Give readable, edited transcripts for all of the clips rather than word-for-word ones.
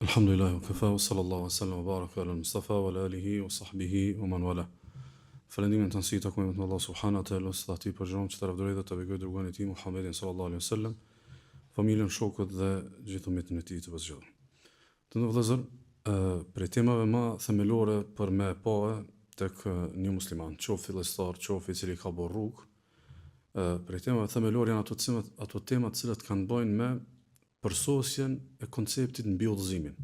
Alhamdulillah wa kafa wa sallallahu wa sallam wa baraka ala al-Mustafa wa ala alihi wa sahbihi wa man wala. Falënderimin në tërësi i takon vetëm Allahut subhanahu wa taala, se atij përgjom që ta lavdëroj dhe ta begoj dërguarin e tij Muhammedin sallallahu alaihi wasallam, familjen, shokët dhe gjithë umetin e tij të përzgjedhur. Të nderuar vëllezër, prej temave ma themelore për me pa tek një musliman, qoftë fillestar, qoftë i cili ka bo rrugë, prej temave themelore janë ato temat, ato tema të cilat kanë të bëjnë me përsosjen e konceptit mbi udhëzimin.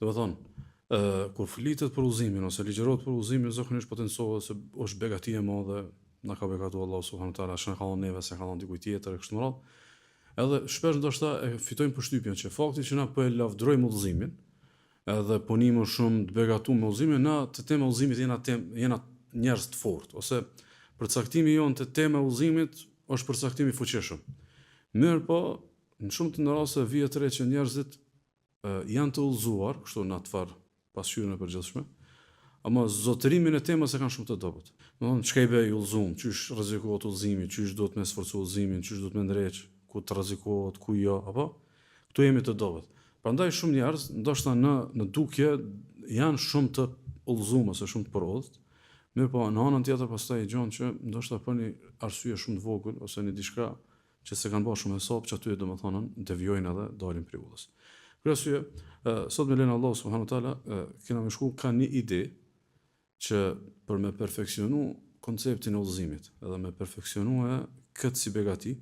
Domethënë, ë kur flitet për udhëzimin ose ligjërohet për udhëzimin, zakonisht potencohet se është begati e madhe, na ka begatu Allahu subhanahu wa taala, s'na ka dhënë neve, s'e ka dhënë dikujt tjetër e kështu me radhë. Edhe shpesh ndoshta e fitojmë përshtypjen që fakti që na po e lavdërojmë udhëzimin, edhe po nihemi shumë të begatuar me udhëzimin, na te tema e udhëzimit jena tem, jena njerëz të fortë ose përcaktimi jonë te tema e udhëzimit është përcaktim i fuqishëm. Mirëpo, Në shumë të raste vihet re që njerëzit janë të udhëzuar, kështu në atë farë pasqyrën e përgjithshme, ama zotërimin e temës e kanë shumë të dobët. Domethënë, çka i bie i udhëzum, qysh rrezikohet udhëzimi, qysh duhet me sforcu udhëzimin, qysh duhet me ndreq, ku të rrezikohet, ku jo, apo? Këtu jemi të dobët. Prandaj shumë njerëz, ndoshta në në dukje janë shumë të udhëzum ose shumë të përodhët, mirëpo në anën tjetër pastaj i gjon që ndoshta për një arsye shumë të vogël ose një diçka që s'e kanë bërë shumë hesap që aty domethënë devijojnë edhe dalin prej udhës. Për arsye, sot me lejen e Allahut subhanahu wa taala kena me shku ka një ide që për me perfekcionu konceptin e udhëzimit edhe me perfekcionu e këtë si begati,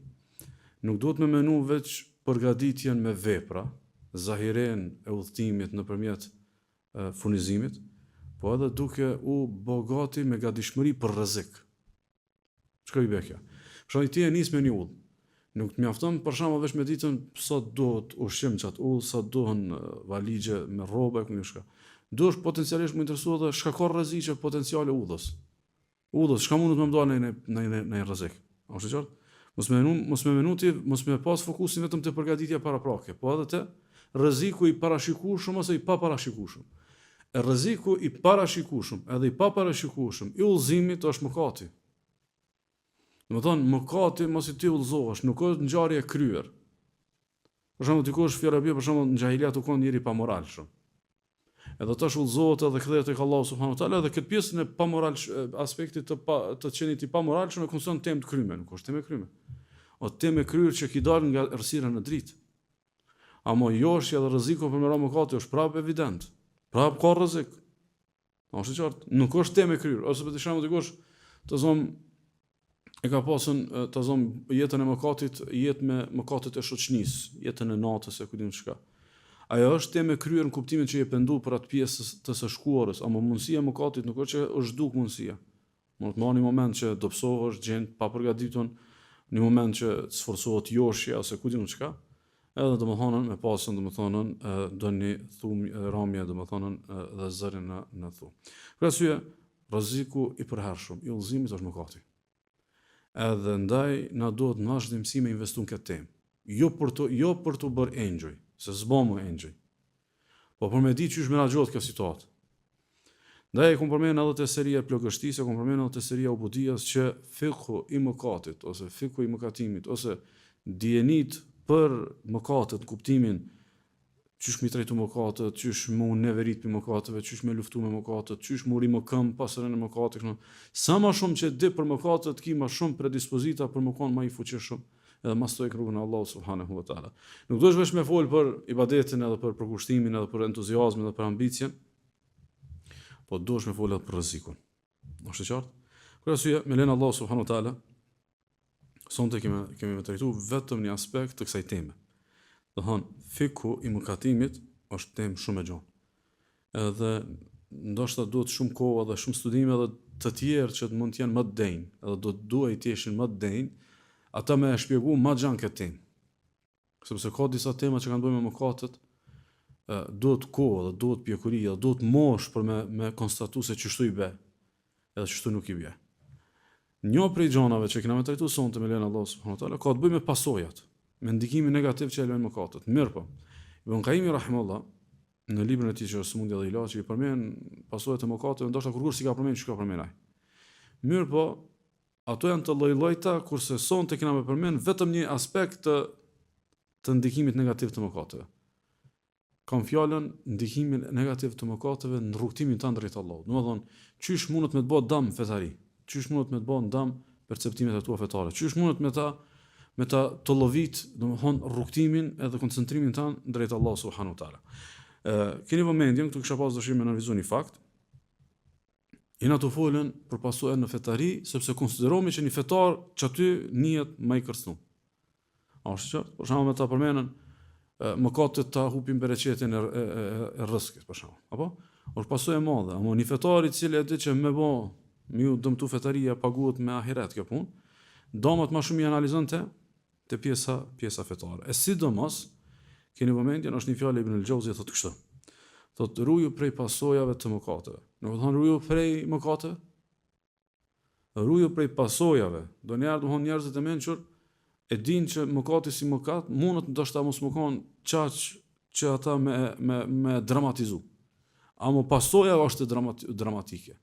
nuk duhet me menu veç përgatitjen me vepra, zahiren e udhëtimit nëpërmjet furnizimit, po edhe duke u bo gati me gatishmëri për rrezik. Çka i bie kjo? Për shembull, ti e nis me një udhë. Nuk të mjafton për shembull veç me ditën sa duhet ushqim n'qat udhë, sa duhen valixhe me rroba e ku di çka. Duhesh potencialisht m'u interesu edhe çka ka rreziqe potenciale udhës. Udhës, çka mundet me m'dalë në në në në rrezik. A është e qartë? Mos me menu, mos me menu ti, mos me pas fokusin vetëm te përgatitja paraprake, po edhe te rreziku i parashikueshëm ose i paparashikueshëm. E rreziku i parashikueshëm edhe i paparashikueshëm i udhëzimit është mëkati. Domethënë, mëkati masi ti udhëzohesh, nuk është ngjarje e kryer. Për shembull, dikush fjala bie për shembull në xhahilijet u kon njeri i pamoralshëm. Edhe tash udhëzohet edhe kthehet tek Allahu subhanahu wa taala edhe këtë pjesën e pamoral aspektit të pa, të qenit i pamoralshëm e konsideron temë të kryme, nuk është temë e kryme. O temë e kryer që ki dalë nga errësira në dritë. Amo joshja dhe rreziku për me ra n'mëkate është prapë evident. Prapë ka rrezik. A është e qartë? Nuk është temë e kryer, ose për shembull dikush të zom e ka pasën të zom jetën e mëkatit, jetë me mëkatet e shoqënisë, jetën e natës e ku di unë çka. Ajo është temë e kryer në kuptimin që je pendu për atë pjesë të së shkuarës, ama mundësia e mëkatit nuk është që është zhduk mundësia. Mund të marrë një moment që dobësohesh, gjen të papërgatitun, një moment që të sforcohet joshja ose ku di unë çka, edhe domethënë me pasën domethënë ndonjë thum ramje domethënë dhe zërin në në thu. Për arsye, rreziku i përhershëm i udhëzimit është mëkati. Edhe ndaj na duhet në vazhdimësi me investu në këtë temë. Jo për të jo për t'u bërë engjëj, se s'bohemi engjëj. Po për me di qysh menaxhohet kjo situatë. Ndaj e kom përmend edhe te seria e plogështisë, e kom përmend edhe te seria e ubudijes që fikhu i mëkatit ose fikhu i mëkatimit ose dijenitë për mëkatet në kuptimin qysh m'i trajtu mëkatet, qysh m'u neverit prej mëkateve, qysh me luftu me mëkatet, qysh m'u rimëkëmb pas rënies në mëkate, kështu. Sa ma shumë që di për mëkatet, ki ma shumë predispozita për me konë ma i fuqishëm edhe ma stoik rrugën e Allahut subhanahu wa taala. Nuk duhesh veç me fol për ibadetin edhe për përkushtimin edhe për entuziazmin edhe për ambicien, po duhesh me fol edhe për rrezikun. Është e qartë? Për arsye, me lejen e Allahut subhanahu wa taala, sonte kemi kemi me trajtu vetëm një aspekt të kësaj teme. Domethonë, fikhu i mëkatimit është temë shumë e gjonë. Edhe ndoshta duhet shumë kohë edhe shumë studime edhe të tjerë që mund të jenë më të denjë, edhe do të duhej të ishin më të denjë, ata me e shpjegu ma gjanë këtë temë. Sepse ka disa tema që kanë të bëjnë me mëkatet, duhet kohë dhe duhet pjekuri dhe duhet moshë për me, me konstatu se qështu i be, edhe qështu nuk i bje. Një prej gjanave që kena me trajtu sonte me lejen e Allahut subhanahu wa taala ka të bëjë me pasojat, me ndikimin negativ që e lënë mëkatet. Mirëpo, Ibn Kajimi rahimahullah në librin e tij që është Sëmundja dhe Ilaçi i përmend pasojat e mëkateve, ndoshta kurrkush s'i ka përmend çka përmend ai. Mirëpo, ato janë të lloj-llojta, kurse sonte kena me përmend vetëm një aspekt të të ndikimit negativ të mëkateve. Kam fjalën ndikimin negativ të mëkateve në rrugëtimin tënd drejt Allahut. Domethënë, qysh mundet me të bë dëm fetari? Qysh mundet me të bë dëm perceptimet e tua fetare? Qysh mundet me ta me ta tollovit, domethënë rrugëtimin edhe koncentrimin tënd drejt Allahut subhanahu wa taala. Ë, keni vëmendjen, këtu kisha pas dëshirë me nënvizu një fakt. Jena tu folën për pasoja në fetari, sepse konsiderohemi që një fetar që aty nihet ma i kërcnu. A është qartë? Për shembull me ta përmenën, mëkatet ta hupin bereqetin e, e, e, e rrëskit, për shembull. Apo? Është pasojë e madhe, ama një fetar i cili e di që me bo, me ju dëmtu fetaria paguhet me ahiret kjo punë, damat ma shumë i analizon te, te pjesa, pjesa fetare. E sidomos, keni vëmendjen, është një fjalë e Ibn el-Xheuzi thotë kështu. Thotë, ruju prej pasojave të mëkateve. Nuk thonë ruju prej mëkateve? Ruju prej pasojave. Ndonjëherë domthon njerëzit e mençur e dinë që mëkati si mëkat mundet ndoshta mos me kon qaq që ata me me me dramatizu. Amo pasoja është dramat, dramatike.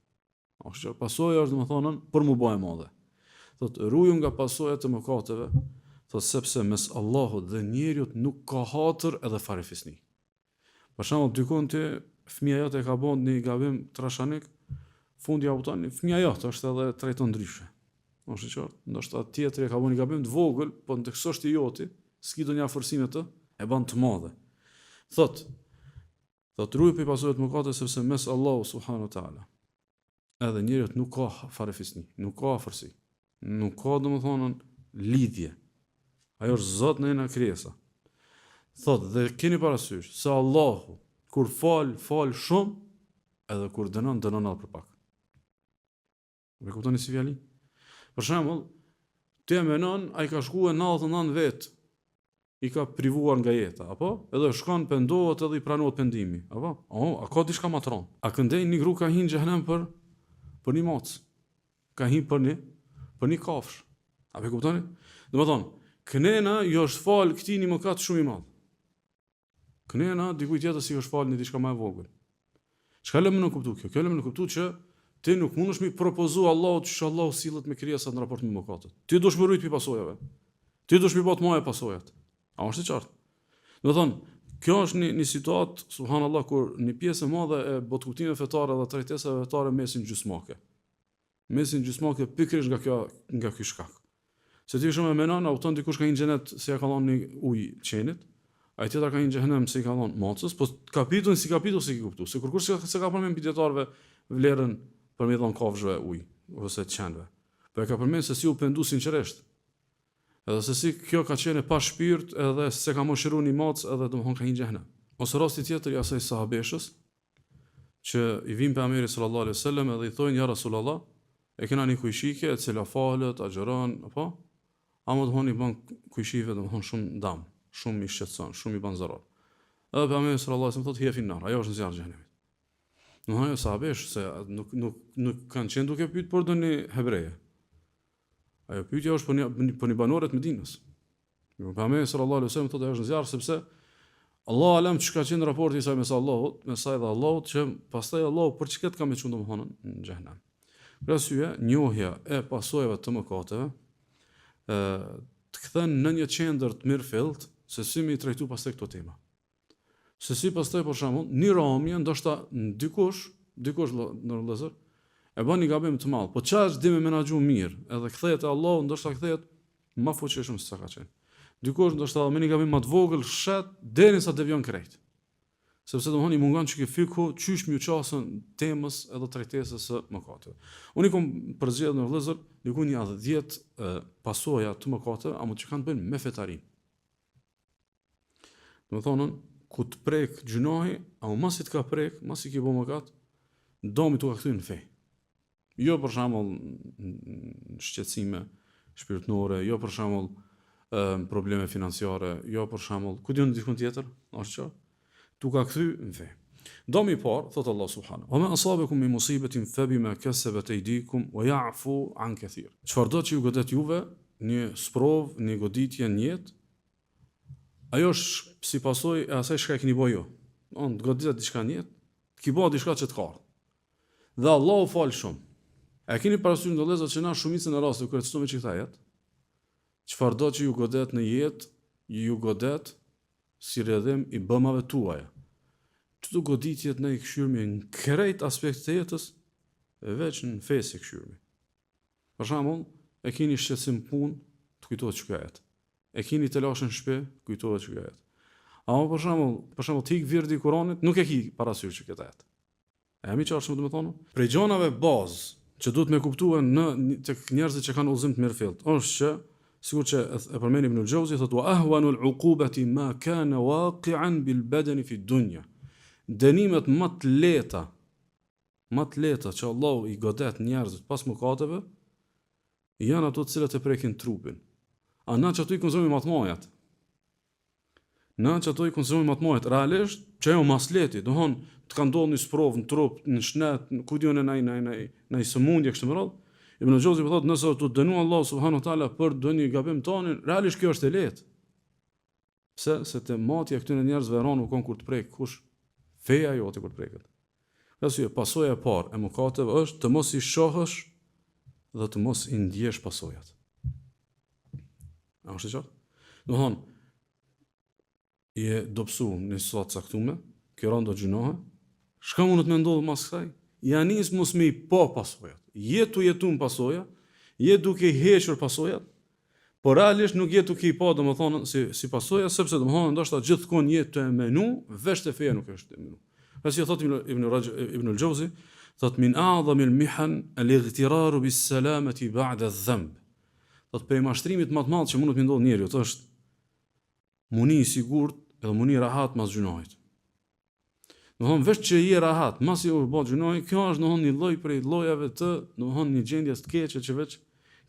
Është që pasoja është domethënë për mu bë e madhe. Thot ruju nga pasojat e mëkateve, thot sepse mes Allahut dhe njeriut nuk ka hatër edhe farefisni. Për shembull, dikun ti fëmija jot e ka bën një gabim trashanik, fundi ja kupton, fëmija jot është edhe trajton ndryshe. Është e qartë, ndoshta tjetri e ka bën një gabim të vogël, po ndërsa është i joti, s'ki ndonjë afërsi me të, e bën të madhe. Thot, thot ruju prej pasojave të mëkateve sepse mes Allahu subhanahu wa taala edhe njeriut nuk ka farefisni, nuk ka afërsi, nuk ka domethënë lidhje. Ajo është Zot ne jena krijesa. Thot dhe keni parasysh se Allahu kur fal, fal shumë, edhe kur dënon, dënon edhe për pak. E kuptoni si fjali? Për shembull, ti e menon, ai ka shkuar 99 vet i ka privuar nga jeta, apo? Edhe shkon pendohet edhe i pranohet pendimi, apo? O, a ka diçka ma të rëndë? A këndej një gru ka hi në xhehenem për për një macë? Ka hi për një për një kafshë. A po e kuptoni? Domethënë, kënena ju është fal këtij një mëkat shumë i madh. Kënena dikujt tjetër s'i është falë një diçka më e vogël. Çka lë me nënkuptu kjo? Kjo lë me nënkuptu që ti nuk mundesh mi propozu Allahut qysh Allahu sillet me krijesat në raport me mëkatet. Ti duhesh me rujt pi pasojave. Ti duhesh mi bë të mëdha pasojat. A është e qartë? Domethënë, kjo është një, një situatë, subhanallah, kur një pjesë e madhe e botëkuptimeve fetare dhe trajtesave fetare mesin gjysmake. Mesin gjysmake pikërisht nga kjo nga ky shkak. Se ti shumë e menon, a kupton dikush ka hi n'xhenet se ja ka dhënë një ujë qenit, ai tjetër ka hi n'xhehenem se i ka dhënë macës, po kapitullin si kapitull s'e ki kuptu, se kurrkush s'e ka përmend pi dijetarëve vlerën për me i dhënë kafshëve ujë ose qenve. Po e ka përmend se si u pendu sinqerisht. Edhe se si kjo ka qenë e pa shpirt edhe se ka mëshiru një macë edhe domethënë ka hi n'xhehenem. Ose rasti tjetër i asaj sahabeshës, që i vijnë pejgamberit sallallahu alaihi wasallam edhe i thonë ja Rasulullah, e kena një kojshike e cila falet, agjëron, apo? Ama domethënë i bën kojshive domethënë shumë dam, shumë i shqetëson, shumë i bën zarar. Edhe pejgamberi sallallahu alaihi wasallam thotë hije fin-nar, ajo është në zjarr xhehenemit. Domethënë ajo sahabesh se nuk nuk nuk kanë qenë duke pyet për ndonjë hebreje. Ajo pyetja është për një për një banore të Medinës. Jo, pejgamberi sallallahu alaihi wasallam thotë ajo është në zjarr sepse Allahu alem çka qenë raporti i saj mes Allahut, mes saj dhe Allahut që pastaj Allahu për çka të ka me çu domethënë në xhehenem. Për arsye, njohja e pasojave të mëkateve ë të kthen në një qendër të mirëfillt se si me i trajtu pastaj këto tema. Se si pastaj për shembull, një ramje ndoshta dikush, dikush në vëllazër, e bën një gabim të madh, po qaq di me menaxhu mirë, edhe kthehet te Allahu, ndoshta kthehet më fuqishëm se sa ka qenë. Dikush ndoshta edhe me një gabim më të vogël shet derisa devijon krejt. Sepse domethënë i mungon që ky fikhu qysh m'ju qasën temës edhe trajtesës së mëkateve. Unë i kom përzgjedhur në vëllazër diku një 10 pasoja të mëkateve, ama që kanë të bëjnë me fetarinë. Domethonë, ku të prek gjynahi, ama masi të ka prek, masi ki bo mëkat, dami t'u ka kthy në fe. Jo për shembull në shqetësime shpirtnore, jo për shembull në probleme financiare, jo për shembull, ku di unë dikun tjetër, është qartë? T'u ka kthy në fe. Dami i parë, thotë Allah subhanahu, "Wa ma asabakum min musibatin fa bima kasabat aydikum wa ya'fu an kathir." Çfarëdo që ju godet juve, një sprovë, një goditje në jetë, Ajo është si pasojë e asaj çka e keni bo ju. On të goditet diçka në jetë, të ki bo diçka që të ka ardhur. Dhe Allahu fal shumë. E keni parasysh vëllezër që na shumicën e rasteve kur e citojmë qëkëtë ajet, çfarëdo që ju godet në jetë, ju godet si rrjedhim i bëmave tuaja. Qëto goditjet ne i kqyrmi në krejt aspektet e jetës, veç në fe s'i kqyrmi. Për shembull, e ki një shqetësim n'punë, të kujtohet qiky ajet. E ki një telashe në shtëpi, kujtohet qiky ajet. Ama për shembull, për shembull t'hik virdi i Kuranit, nuk e ki parasysh qikët ajet. A jam i qartë ç'më do të thonë? Prej gjanave bazë që duhet me kuptue në tek njerëzit që kanë udhëzim të mirëfillt, është që sikur që e përmend Ibn al-Jauzi thotë wa ahwanu al-uqubati ma kana waqi'an bil badani fi dunya. Dënimet më të lehta më të lehta që Allahu i godet njerëzit pas mëkateve janë ato të cilat e prekin trupin. A na qato i konsiderojmë më të mëdha? Na qato i konsiderojmë më të mëdha, realisht që ajo ma s'lehti, domethonë të ka ndodhur një sprovë në trup, në shnet, në ku di unë naj naj naj naj sëmundje kështu me radhë. Ibn Xhauzi po thotë nëse të dënon Allahu subhanahu wa taala për ndonjë gabim tonin, realisht kjo është e lehtë. Pse? Se te matja e këtyre njerëzve e rëndë u kon kur të prek kush? Feja jote kur të preket. Për arsye, pasoja e parë e mëkateve është të mos i shohësh dhe të mos i ndjesh pasojat. A është e qartë? Domethonë, je dobësu në një situatë caktume, ke ra n'do gjynahe, çka mundet me ndodhë mas kësaj? Ja nis mos me i pa pasojat. Je tu jetu në pasoja, je duke i hequr pasojat, por realisht nuk je duke i pa, domethonë, si, si pasoja, sepse, domethonë, ndoshta gjithkund je tu e menu, veç te feja nuk është tu e menu. Pasi thot Ibn Ibn Raj Ibn al-Jawzi, thot min a'zam al-mihan al-ightiraru bis-salamati ba'da adh-dhanb. Thot prej mashtrimit më të madh që mundet me ndodh njeriut është m'u ni i sigurt edhe m'u ni rahat mas gjynahit. Domethonë veç që je rahat, masi u bë gjynahi, kjo është domethonë një lloj prej llojeve të, domethonë një gjendje të keqe që veç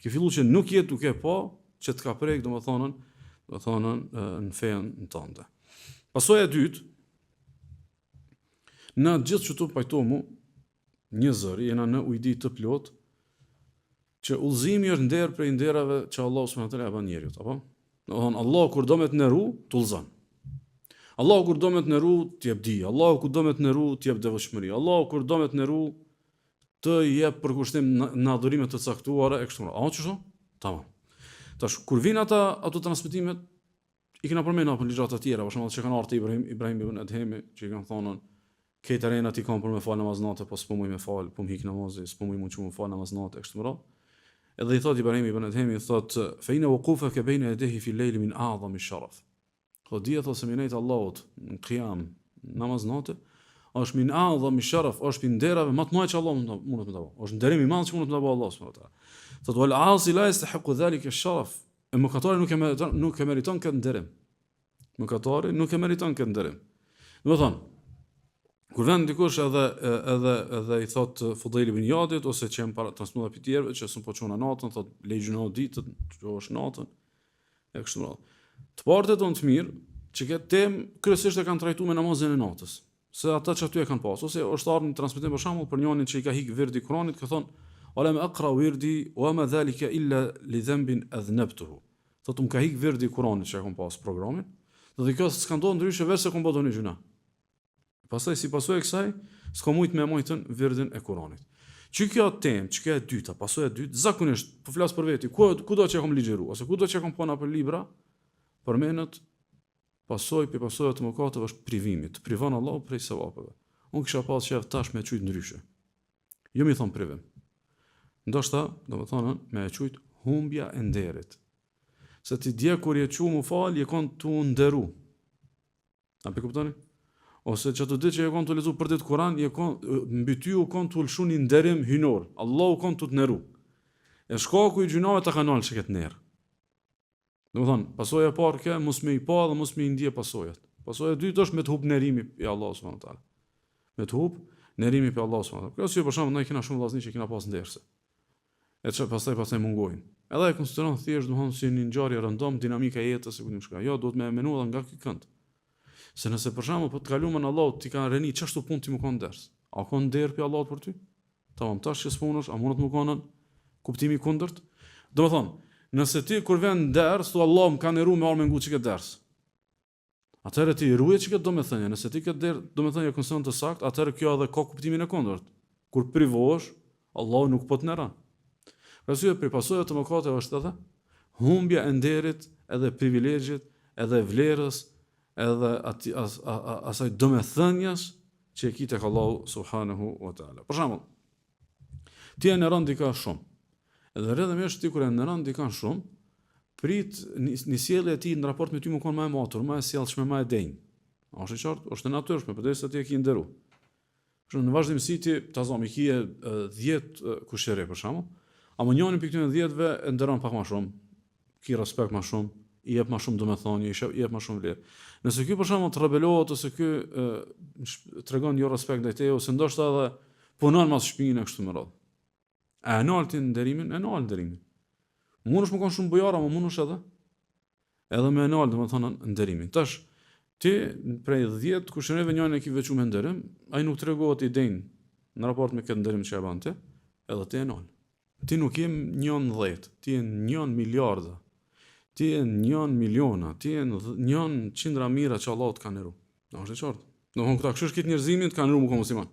ke fillu që nuk je duke pa që të ka prek domethonë, domethonë në fenë tënde. Pasoja e dytë, na gjithë qëtu pajtohemi një zëri, jena në ujdi të plotë, që udhëzimi është nder prej nderave që Allahu subhanahu wa taala e bën njeriut, apo? Domethonë Allahu kur do me të nderu, të udhëzon. Allahu kur do me të nderu, të jep dije. Allahu kur do me të nderu, të jep devotshmëri. Allahu kur do me të nderu, të jep përkushtim në, në adhurime të caktuara e kështu me radhë. A qështu? Tamam. Tash kur vijnë ata ato transmetimet I kena përmend apo ligjërata të tjera, për shembull që kanë ardhur te Ibrahim Ibrahim ibn Adhemi, që i kanë thonë krejt renat i kam për me fal namaz nate, po s'po muj me fal, po më hik namazi, s'po muj m'u çu me fal namaz nate e kështu me radhë. Edhe i thot Ibrahim ibn Adhemi, i thot fe inne wuqufaka bejne yadayhi fi al-layli min a'zami sharaf. Thot dije thot se me i nejt Allahut në qiyam namaz nate, është min a'zami sharaf, është prej nderave më të mëdha që Allah mundet me ta bë. Është nderim i madh që mundet me ta bë Allah subhanahu wa taala. Thot wal 'asi la yastahiqu dhalika sharaf. E mëkatari nuk e meriton, nuk e meriton këtë nderim. Mëkatari nuk e meriton këtë nderim. Domethonë, kur vjen dikush edhe edhe edhe i thot Fudejl ibn Ijadit ose që janë para transmetuar prej tjerëve që s'po çona natën, thot lej gjynahet ditën, çohesh natën. E kështu me radhë. Të parët tonë të mirë, që këtë temë kryesisht e kanë trajtuar me namazin e natës. Se ata që aty e kanë pas, ose është ardhur në transmetim për shembull për njërin që i ka hik virdi i Kuranit, ka thonë Wa lam aqra wirdi wa ma dhalika illa li dhanbin adhnabtuhu. Thotë më ka hik virdi i Kuranit që e kam pas programin, do të kjo s'ka ndodhur ndryshe veç se kam bërë ndonjë gjynah. Pastaj si pasojë e kësaj, s'kam mujt me majtën virdin e Kuranit. Që kjo temë, që kjo e dyta, pasoja e dytë, zakonisht, po flas për veti, ku, kudo që e kam ligjëru, ose kudo që e kam pa nëpër libra, përmenet Pasojë prej pasojave të mëkateve është privimi, të privon Allahu prej sevapeve. Unë kisha pas qejf tash me e qujt ndryshe. Jo me i thon privim. Ndoshta, domethonë, me e qujt humbja e nderit. Se ti dje kur je çu mu fal, je kon tu u nderu. A pe kuptoni? Ose qato ditë që je kon tu lexu për ditë Kur'an, je kon mbi ty u kon tu lëshu një nderim hyjnor. Allahu u kon tu të nderu. E shkaku i gjynaheve ta ka nalë qëket nder. Domethonë, pasoja e parë ke, mos me i pa dhe mos me i ndje pasojat. Pasoja e dytë është me të hup nderimi i Allahut subhanahu wa taala. Me të hup nderimi i Allahut subhanahu wa taala. Kjo si për shembull ne kena shumë vllazni që kena pas n'derse. E që pastaj pastaj mungojnë. Edhe e konsideron thjesht domethonë si një ngjarje rëndom, dinamika e jetës e ku di çka. Jo, duhet me e menu edhe nga ky kënd. Se nëse për shembull po të kalumen Allahu t'i ka reni qashtu punë ti me kon n'ders. A ka nder prej Allahut për ty? Tamam, tash që s'punosh, a mundet me konë kuptimi i kundërt? Domethonë, nëse ti kur vjen në ders, thua Allah më ka nderu me ardhë me ngu qëkëtë ders. Atëherë ti ruje qëkëtë domethënie, nëse ti këtë der, domethënie konsideron të saktë, atëherë kjo edhe ka kuptimin e kundërt. Kur privohesh, Allahu nuk po të nderon. Për arsye prej pasojave të mëkateve është edhe humbja e nderit, edhe privilegjit, edhe vlerës, edhe ati, as, a, a, asaj domethënies. që e ki tek Allahu subhanahu wa taala. Për shembull, ti e nderon dikë shumë. Edhe rrjedhimisht ti kur e nderon dikë shumë, prit një sjellje e tij në raport me ty me konë më e matur, më e sjellshme, më e denjë. A është e qartë? Është e natyrshme, përderisa ti e ki nderu. Kështu në vazhdimësi ti, ta zëmë, i ki 10 kushëri për shembull, ama njërin prej këtyre 10-ve e nderon pak më shumë, ki respekt më shumë, i jep më shumë domethënie, i jep më shumë vlerë. Nëse ky për shembull të rebelohet ose ky tregon jo respekt ndaj teje ose ndoshta edhe punon mas shpine kështu me radhë. A e nal ti nderimin? E nal nderimin. Mundesh me konë shumë bujar, ama mundesh edhe edhe me e nal, domethënë, nderimin. Tash, ti prej 10 kushërinjve njërin e ki veçu me nderim, ai nuk tregohet i denjë në raport me këtë nderim që e ban ti, edhe ti e nal. Ti nuk je një në 10, ti je një në miliarda, ti je një në miliona, ti je një në qindra mijëra që Allahu të ka nderu. A është e qartë? Domethënë, kur ta kqyrsh krejt njerëzimin të ka nderu me konë musliman.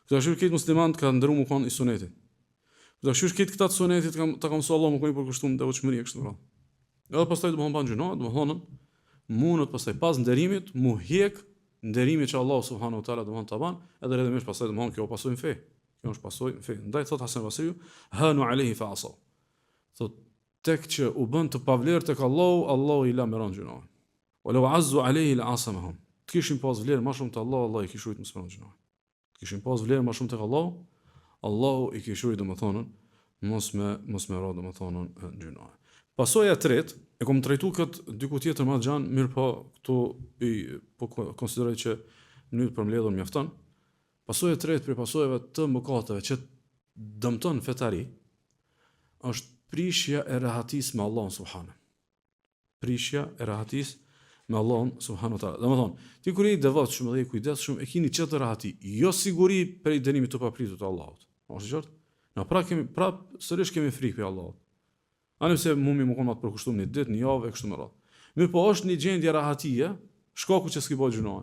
Kur ta kqyrsh krejt musliman të ka nderu me konë i sunetit. Kur ta kqyrsh krejt këta të sunetit të ka mësu Allahu me konë i përkushtum në devotshmëri e kështu me radhë. Edhe pastaj domethënë ban gjynah, domethënë, mundet pastaj pas nderimit, mu hjek nderimi që Allahu subhanahu wa taala domethënë ta ban, edhe rrjedhimisht pastaj domethënë kjo pasojë në fe. Kjo është pasojë në fe. Ndaj thot Hasan Basriu, hanu alejhi fa asaw. Thot tek që u bën të pavlerë tek Allahu, Allahu i la me ra n'gjynahe. Wa law azzu alejhi la asamahum. Të kishin pas vlerë ma shumë te Allahu, Allahu i kish rujt mos me ra n'gjynahe. Të kishin pas vlerë ma shumë tek Allahu, Allahu i kish rujt domethënë mos me mos me ra domethënë në gjynahe. Pasoja e tretë, e kom trajtu kët diku tjetër ma gjanë, mirëpo këtu i po konsideroj që në mënyrë të përmbledhur mjafton. Pasoja e tretë prej pasojave të mëkateve që dëmton fetari është prishja e rehatisë me Allahun subhanahu. Prishja e rehatisë me Allahun subhanahu wa taala. Domethënë, ti kur je i devotshëm dhe i kujdesshëm e ki një tjetër rehati, jo siguri prej dënimit të papritur të Allahut. A është qartë? Na pra kemi prap sërish kemi frikë prej Allahut. Ani pse mundemi me konë më të përkushtuar një ditë, një javë e kështu me radhë. Mirëpo është një gjendje rahatie, shkaku që s'ki bërë gjynahe.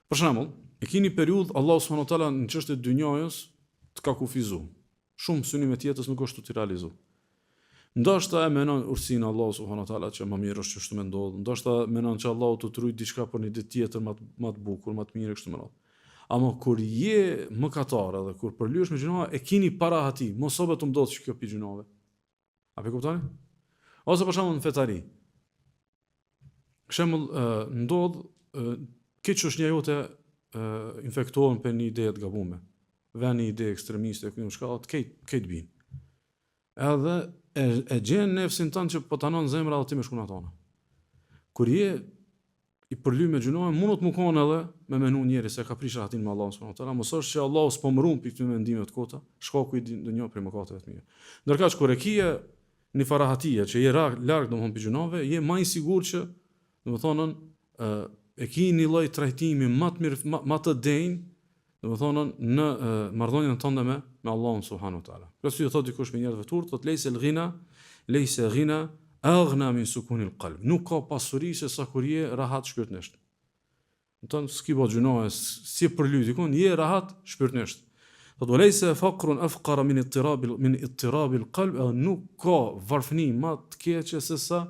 Për shembull, e ki një periudhë Allahu subhanahu wa taala në çështje të dynjajës të ka kufizu. Shumë synime të jetës nuk është tu t'i realizu. Ndoshta e menon urtësinë e Allahut subhanahu wa taala që më mirë është qështu me ndodh, ndoshta menon që Allahu tu të rujt diçka për një ditë tjetër më më të bukur, më të mirë e kështu me radhë. Ama kur je mëkatar edhe kur përlyhesh me gjynahe e ki ni parahati, mos o be tu m'ndodh qikjo pi gjynaheve. A po kuptoni? Ose për shembull në fetari. Shembull ndodh krejt shoqnia jote infektohen për një ide të gabume. Vjen një ide ekstremiste, ku çka, të krejt krejt bin. Edhe e, e gjen nefsin tënd që po ta anon zemra edhe ti me shku në atona. Kur je i përly me gjynahe, mundet me konë edhe me menu njeri se ka prish rahatin me Allahun subhanahu wa taala, mos është që Allahu s'po më ruan prej këtyre mendimeve të kota, shkaku i ndonjë prej mëkateve të mia. Ndërkaq kur e kije një farë rahatie që je larg domthon prej gjynaheve, je më i sigurt që domethënë e ki një lloj trajtimi më të mirë, më të denjë, domethënë në marrëdhënien tënde me me Allahun subhanahu wa taala. Për arsye thotë dikush prej njerëzve të urtë, thotë lejse al-ghina, lejse ghina aghna min sukun al-qalb. Nuk ka pasuri se sa kur je rahat shpirtërisht. Domethënë s'ki bo gjynahe, s'je përly dikun, je rahat shpirtërisht. Thotë wa lejse faqrun afqara min ittirab min ittirab al-qalb, edhe nuk ka varfni më të keqe se sa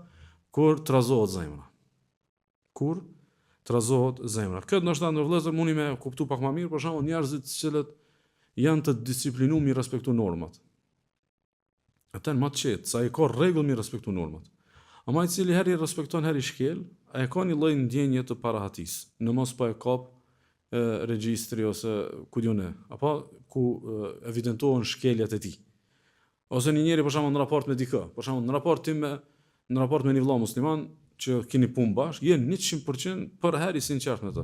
kur trazohet zemra. Kur trazohet zemra. Këtë ndoshta ndër vëllezër muni me kuptu pak më mirë, për shembull njerëzit të cilët janë të disiplinuar mi respektu normat. Ata janë më të qetë, se ai ka rregull mi respektu normat. Ama i cili herë i respekton, herë i shkel, ai ka një lloj ndjenje të parahatisë, në mos po e kap e, regjistri ose ku di unë, apo ku e, evidentohen shkeljet e tij. Ose një njeri për shembull në raport me dikë, për shembull në raport ti me në raport me një vëlla musliman që keni punë bashkë, je 100% përherë i sinqert me të.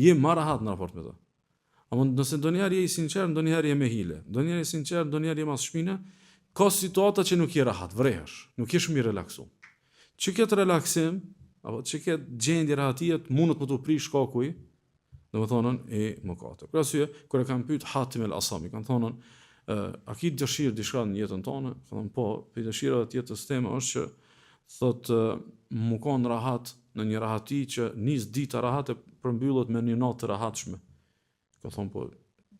Je më rahat në raport me të. Ama nëse ndonjëherë je i sinqert, ndonjëherë je me hile, ndonjëherë je i sinqert, ndonjëherë je mas shpine, ka situata që nuk je rahat, vrehesh, nuk je shumë i relaksuar. Që këtë relaksim, apo që këtë gjendje rahatie mundet me t'u prish shkaku i, Domethënë i mëkatit. Për arsye, kur e kanë pyet Hatim el Asami, kanë thonë, a ki dëshirë diçka në jetën tënde? Ka thonë, po, prej dëshirave të jetës teme është që thotë mu kon rahat në një rahati që nis dita rahat e përmbyllet me një natë të rahatshme. Ka thonë, po,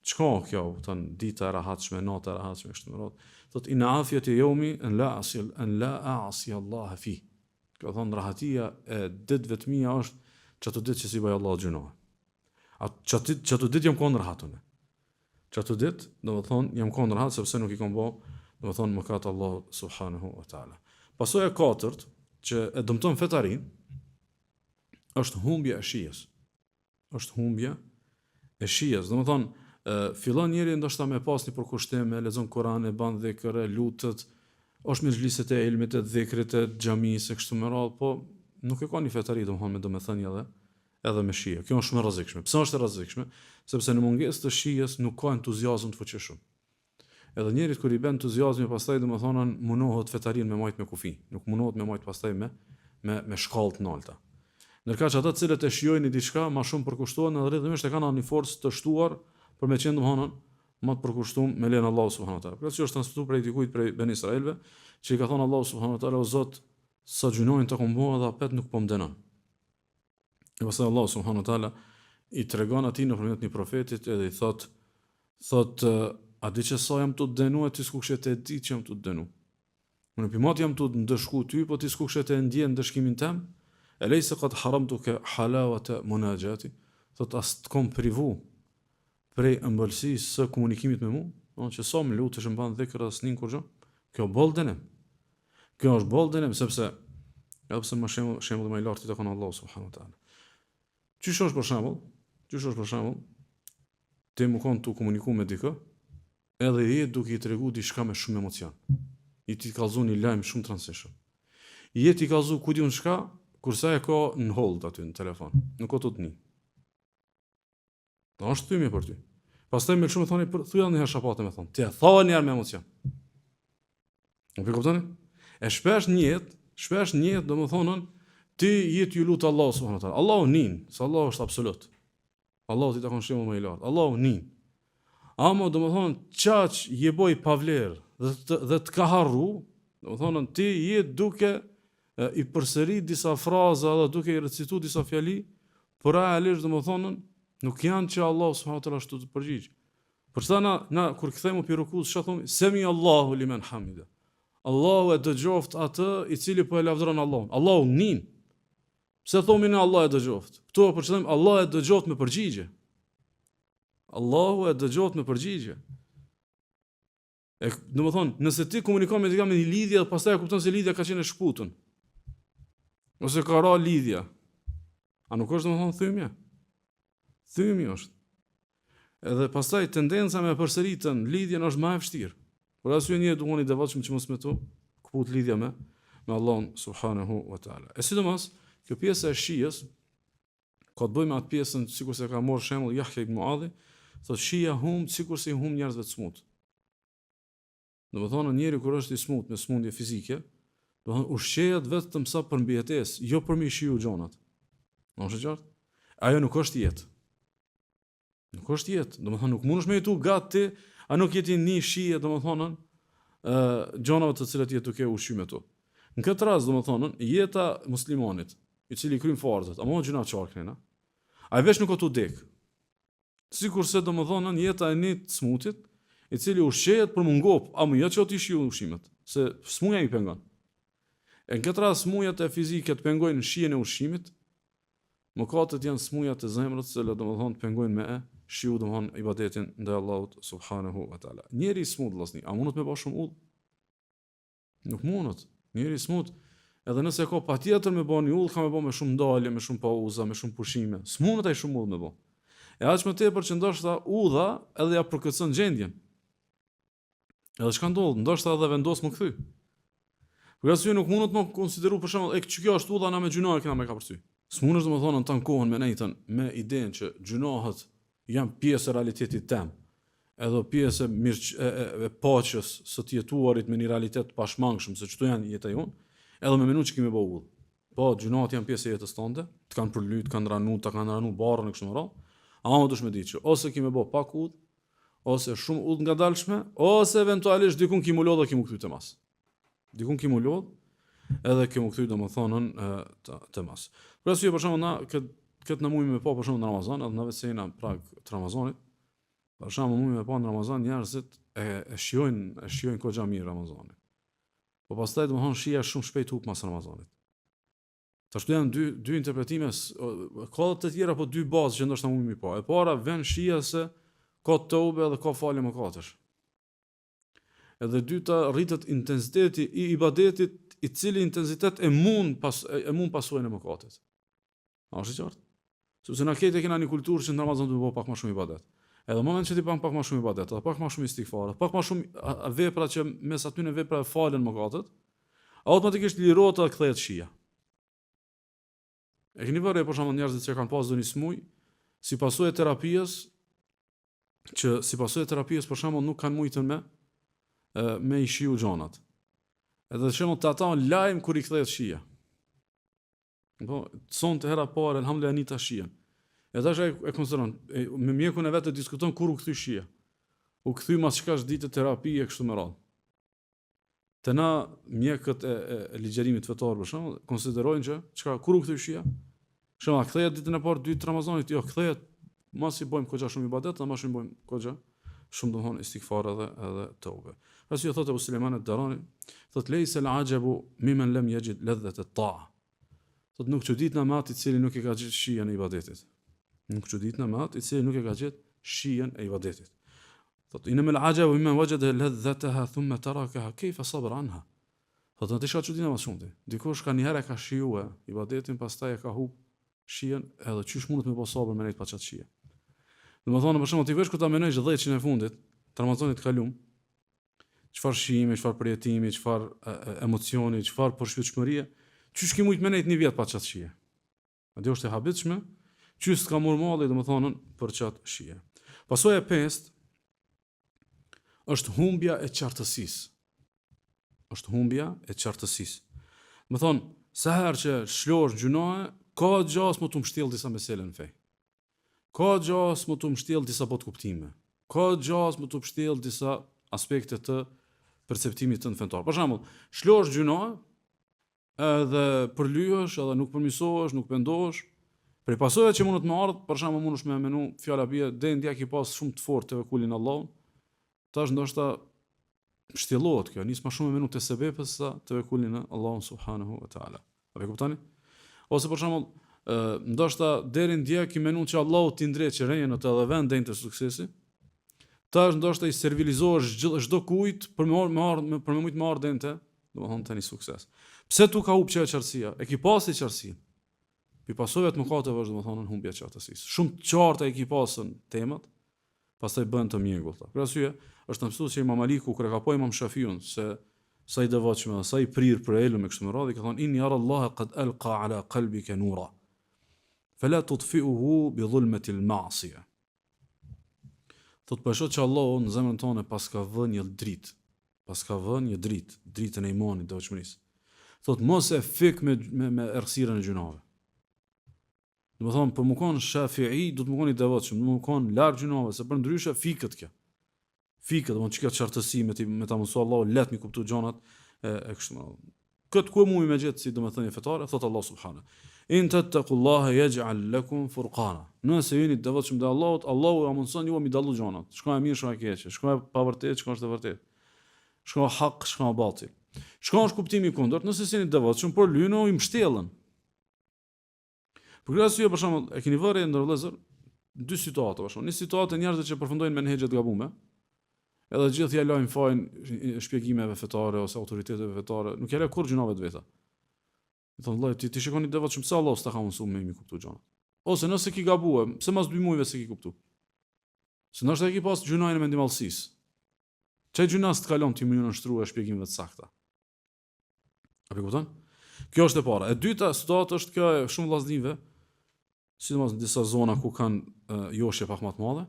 çka kjo, thonë, dita e rahatshme, nata e rahatshme, kështu me radhë. Thotë, inna afijete jeumi en la asi, en la a'si Allah fi. Ka thonë, rahatia e ditëve të mia është që ato ditë që s'i bëj Allahut gjynahe. A qatë qato ditë jam kon rahat unë. Qato ditë, domethonë, jam kon rahat sepse nuk i kam bo, domethonë, mëkat Allahut subhanahu wa taala. Pasoja e katërt që e dëmton fetarinë është humbja e shijes. Është humbja e shijes. Domethonë, fillon njeri ndoshta me pas një përkushtim, e lexon Kur'an, e ban dhikr, e lutet, është mexhliset e ilmit, e dhikrit, e xhamisë e kështu me radhë, po nuk e ka një fetari, domethonë me domethënie edhe edhe me shije. Kjo është shumë e rrezikshme. Pse është e rrezikshme? Sepse në mungesë të shijes nuk ka entuziazëm të fuqishëm. Edhe njerit kur i bjen entuziazmi pastaj domethënë munohet fetarinë me majt me kufi, nuk munohet me majt pastaj me me me shkallë të nalta. Ndërkaq ata të cilët e shijojnë diçka ma shumë përkushtohen edhe rrjedhimisht e kanë një forcë të shtuar për me qenë domethënë më të përkushtum me lejen e Allahut subhanahu wa taala. Pra që është transmetuar prej dikujt prej Beni Israelve, që i ka thonë Allahu subhanahu wa taala o Zot, sa gjynahe të kom bo edhe apet nuk po më dënon. E pastaj Allahu subhanahu wa taala i tregon atij nëpërmjet një profetit edhe i thot thot a di që sa jam tu të dënu e ti s'kukshe tu e ditë që jam tu të dënu. Unë pi moti jam tu të ndëshku ty, po ti s'kukshe tu e ndje ndëshkimin tem. E lejse kad haramtuke halavate munaxhati, thot a s'të kom privu prej ëmbëlsisë së komunikimit me mu, do që sa më lutesh më ban dhikr dhe s'nin kurgjo, kjo boll dënim. Kjo është boll dënim sepse edhe pse më shembull shembulli më i lartë i takon Allahu subhanahu wa taala. Qysh është për shembull? Qysh është për shembull? Ti me kon tu komuniku me dikë, edhe je duke i tregu diçka me shumë emocion. Je tu i kallzu një lajm shumë të rëndësishëm. Je tu i kallzu ku di unë çka, kurse e ka në hold aty në telefon. Nuk o tu të ni. A është thymje për ty. Pastaj me lëshu me thonë, thuj edhe një herë shapate me thonë. Ti e thave një herë me emocion. Nuk po kuptoni? E shpesh në jetë, shpesh në jetë, domethonë, ti je tu ju lutë Allahu subhanahu wa taala. Allahu nin, se Allahu është absolut. Allahu i takon shembulli më i lartë. Allahu nin. Ama domethonë, qaq je bo i pavlerë dhe të, dhe të ka harru, domethonë, ti je duke e, i përsërit disa fraza dhe duke i recitu disa fjali, por realisht domethonë, nuk janë që Allahu subhanahu wa taala ashtu të përgjigj. Për çka na, na kur kthehemi pi rukus, çka thomi? Semi Allahu limen hamide. Allahu e dëgjoft atë i cili po e lavdëron Allahun. Allahu nin. Pse thomi ne Allah e dëgjoft? Këtu për qëllim Allah e dëgjoft me përgjigje. Allahu e dëgjoft me përgjigje. E, domethonë, nëse ti komunikon me dikë me një lidhje dhe pastaj e kupton se lidhja ka qenë e shkputun. Ose ka ra lidhja. A nuk është domethonë thymje? Thymje është. Edhe pastaj tendenca me përsëritën lidhjen është më e vështirë. Për arsye njeri duhet i devotshëm që mos me t'u kput lidhja me me Allahun subhanahu wa taala. E sidomos, kjo pjesa e shijes ka të bëjë me atë pjesën sikurse ka marrë shembull Jahja ibn Muadhi, thotë shija humb sikurse i humb njerëzve të smut. Domethonë njeri kur është i smut me smundje fizike, domethonë ushqehet vetëm sa për mbijetesë, jo për me i shiju gjonat. A është qartë? Ajo nuk është jetë. Nuk është jetë, domethonë nuk mundesh me jetu gati, a nuk je tu ni shije, domethonë, ë gjonave të cilat je duke u ushqy me to. Në këtë rast, domethonë, jeta muslimanit, i cili kryen farzet, ama gjynahqar kënena, ai veç nuk o tu dek. Sikurse domethonë jeta e një të smutit, i cili ushqehet për m'u ngop, ama jo që o t'i shiju ushqimet, se smuja i pengon. E në këtë rast smujat e fizike të pengojnë shijen e ushqimit, Mëkatet janë smujat e zemrës, të cilat domethënë të pengojnë me e shiju domethënë ibadetin ndaj Allahut subhanahu wa taala. Njeri i smut vllazni, a mundet me ba shumë udhë? Nuk mundet. Njeri i smut, edhe nëse ka patjetër me ba një udhë, ka me ba me shumë ndalje, me shumë pauza, me shumë pushime. S'mundet ai shumë udhë me ba. E aq më tepër që ndoshta udha edhe ja përkeqëson gjendjen. Edhe çka ndodh, ndoshta edhe vendos m'u kthy. Për arsye nuk mundet me konsideru për shembull, e që kjo është udha na me gjynahe kena me kapërcy. S'mundesh domethonë në tanë kohën me nejtën me idenë që gjynahet janë pjesë e realitetit tem, edhe pjesë e, mirë, e, e, e paqes së të jetuarit me një realitet të pashmangshëm, se qëto janë jeta jonë, edhe me menu që ki me bo udhë. Po, gjynahet janë pjesë e jetës tënde, të kanë përly, të kanë ranu, të kanë ranu barrën e kështu me radhë. Ama dush me ditë që ose ki me bo pak udhë, ose shumë udhë ngadalshme, ose eventualisht dikun ki m'u lodh dhe ki m'u kthy te mas. Dikun ki m'u lodh, edhe ki m'u kthy domethonë të, te mas. Për arsye për shembull na këtë këtë na mujmë me pa për shembull në Ramazan, edhe na vetë se jena prag të Ramazanit. Për shembull mujmë me pa në Ramazan njerëzit e, e shijojnë e shijojnë goxha mirë Ramazanin. Po pastaj domethonë shija shumë shpejt hup mas Ramazanit. Tash janë dy dy interpretime, ka edhe të tjera, po dy bazë që ndoshta mund mi pa. E para vjen shija se ka teube dhe ka falje mëkatesh. Edhe e dyta rritet intensiteti i ibadetit, i cili intensitet e mund pas e mund pasojën e mëkatit. A është e qartë? Sepse na krejt e kena një kulturë që në Ramazan të bëj pak më shumë ibadet. Edhe në moment që ti bën pak më shumë ibadet, edhe pak më shumë istighfar, pak më shumë vepra që mes atyre veprave falen mëkatet, automatikisht lirohet dhe kthehet shija. E keni vënë re për shembull njerëzit që kanë pasur ndonjë smuj, si pasojë e terapisë, që si pasojë e terapisë për shembull nuk kanë mujtën me me i shiju gjanat. Edhe shembull te ata lajm kur i kthehet shija. Po, sonte hera parë, elhamdulillah nita shijen. E tash ai e konsideron, e, me mjekun e vet e diskuton kur u kthy shija. U kthy mas çka ditë terapie e kështu me radhë. Te na mjekët e, e, e ligjërimit fetar për shembull, konsiderojnë që çka kur u kthy shija? Shembull, a kthehet ditën e parë dytë të Ramazanit? Jo, kthehet masi bëjmë koxha shumë ibadet, dhe masi bëjmë koxha shumë domthon istighfar edhe edhe teube. Pra si thotë Abu Sulejman ad-Darani, thotë lejse al-ajabu mimmen lem yajid ladhat at-ta'a. Thotë nuk çuditna me atë i cili nuk e ka gjetë shijen e ibadetit. Nuk çuditna me atë i cili nuk e ka gjetë shijen e ibadetit. Thotë inama al-ajabu mimmen wajada ladhataha thumma tarakaha kayfa sabara anha. Thotë atë çka çuditna më shumë. Dikush ka një herë e ka shijue ibadetin, pastaj e ka hup shijen edhe qysh mundet me bo sabër me nejt pa qat shije. Domethonë, për shembull, ti veç kur ta menojsh dhjetëshin e fundit, të Ramazanit të kalum, çfarë shijimi, çfarë përjetimi, çfarë emocioni, çfarë përshpirtshmërie, qysh ki mujt me nejt një vjet pa qat shije. Madje është e habitshme, qysh s'ka marrë malli, domethonë, për qat shije. Pasoja e pestë është humbja e qartësisë. Është humbja e qartësisë. Domethonë, sa herë që lshohesh në gjynahe, ka gjasë me t'u mshtjell disa mesele në fe. Ka gjasë me t'u mshtjell disa botëkuptime. Ka gjasë me t'u mshtjell disa aspekte të perceptimit tënd fetar. Për shembull, lshohesh në gjynahe, edhe përlyhesh, edhe nuk përmisohesh, nuk pendohesh. Prej pasojave që mundet me ardhë, për shembull mundesh me menu, fjala bie, deri dje ki pas shumë të fortë tevekulin n'Allahun, tash ndoshta shtjellohet kjo, nis ma shumë me menu te sebepet sa tevekulin në Allahun subhanahu wa taala. A e kuptoni? Ose për shembull, ndoshta deri dje ki menu që Allahu t'i ndreq rënët edhe vjen deri te suksesi. Tash ndoshta i servilizohesh çdo kujt për me me ardh për me mujt me ardh deri te, domethënë te një sukses. Pse t'u ka hup qajo qartësia? E ki pasi qartësinë. Pi pasojave të mëkateve është domethënë humbja e qartësisë. Shumë të qarta i ki pasën temat, pastaj bëhen të mjegullta. Për arsye, është mësuar që Imam Maliku kur e ka pa Imam Shafiun se sa i devotshëm dhe sa i prirë për ilm e kështu me radhë, i ka thonë inni ara Allaha qad alqa ala qalbika nura. Fala tutfi'uhu bi dhulmati al-ma'siyah. Thotë po e shoh që Allahu në zemrën tënde paska vënë një dritë. Paska vënë një dritë, dritën e imanit, devotshmërisë. Thotë mos e fik me me, me errësirën e gjynaheve. Domethonë, për me konë Shafi'i, duhet me konë i devotshëm, duhet me konë larg gjynaheve, se përndryshe fiket kjo. Fiket, domethonë qikjo qartësi me, ti, me ta mundësu Allahu, lehtë mi kuptu gjanat, e, e kështu me radhë. Këtë ku e mujmë me gjetë si domethënie fetare, thotë Allah subhane. In tettekullahe jexh'al lekum furkana. Nëse jeni të devotshëm ndaj Allahut, Allahu ja mundëson juve mi dallu gjanat. Çka e mirë, çka e keqe, çka e pavërtetë, çka është e vërtetë. Çka hak, çka batil. Çka është kuptimi i kundërt, nëse s'jeni të devotshëm, por lynu i mbështjellën. Për këtë arsye për shembull, e keni vënë re ndër vëllezër dy situata për shembull, një situatë e njerëzve që përfundojnë menhexhe të gabume, edhe gjithë ja lajnë fajin shpjegimeve fetare ose autoriteteve fetare, nuk ja lajnë kurrë gjynaheve të veta. I thonë vëllai, ti ti shikon i devotshëm pse Allahu s'ta ka mësuar me mi kuptu gjanat. Ose nëse ki gabue, pse mas dy muajve s'e ki kuptu? Se ndoshta e ki pas gjynahin e mendjemadhësisë. Qaj gjynah s'të ka lon ti me ju nënshtru shpjegimeve të sakta. A po kupton? Kjo është e para. E dyta, situatë është kjo e shumë vllaznive, sidomos në disa zona ku kanë uh, joshje pak më të madhe,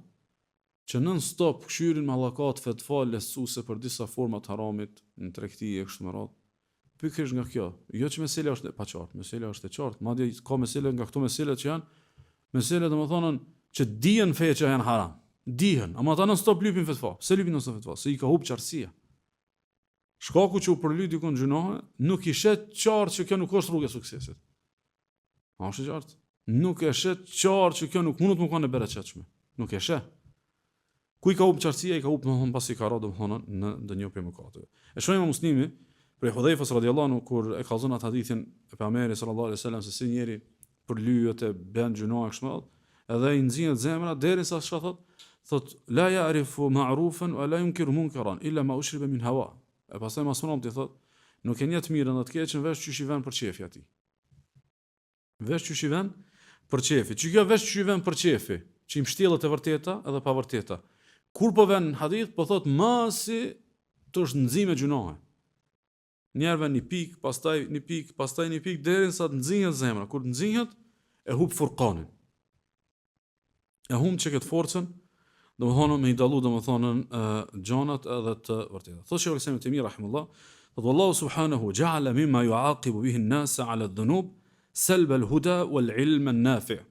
që non stop kqyrin me hallakatë fetva lehtësuese për disa forma të haramit në tregti e kështu me radhë. Pikërisht nga kjo, jo që mesela është e paqartë, mesela është e qartë, madje ka mesele nga këto mesele që janë mesele domethënë që dihen fe që janë haram. Dihen, ama ata non stop lypin fetva. Pse lypin non stop fetva? Se i ka hup qartësia. Shkaku që u përly dikun në gjynahe, nuk i sheh qartë që kjo nuk është rrugë e suksesit. A është e qartë? Nuk e sheh qartë që kjo nuk mundet me kanë e bereqetshme. Nuk e sheh. Ku i ka hup qartësia, i ka hup domethënë pasi ka ra domethënë në ndonjë prej mëkateve. E shënon Imam Muslimi. Prej Hudhejfës radiallahu anhu kur e kallzon atë hadithin e pejgamberit sallallahu alaihi wasallam se si njeri përlyhet e bën gjynahe kështu me radhë, edhe i nxihet zemra derisa çka thot, thot la ya'rifu ma'rufan wa la yunkiru munkaran illa ma ushriba min hawa. E pastaj mas mramti thot, nuk e njeh të mirën dhe të keqen veç qysh i vjen për qefi atij. Veç qysh i vjen për qefi. Që kjo veç qysh i vjen për qefi, që i mshtjellet e vërteta edhe pavërteta. Kur po vjen në hadith, po thot masi të është nxi me gjynahe. Njëherë vjen një pikë, pastaj një pikë, pastaj një pikë, derisa të nxihet zemra. Kur të nxihet, e hup furkanin. E humb që këtë forcën, domethonë me i dallu, domethonë gjanat edhe të vërtetat. Thotë Shejhul Islam Ibn Tejmije, rahimullah, thotë Wallahu subhanahu ja'ala mimma juaqibu bihi an-nasa 'ala adh-dhunub salb al-huda wal-ilm an-nafi'.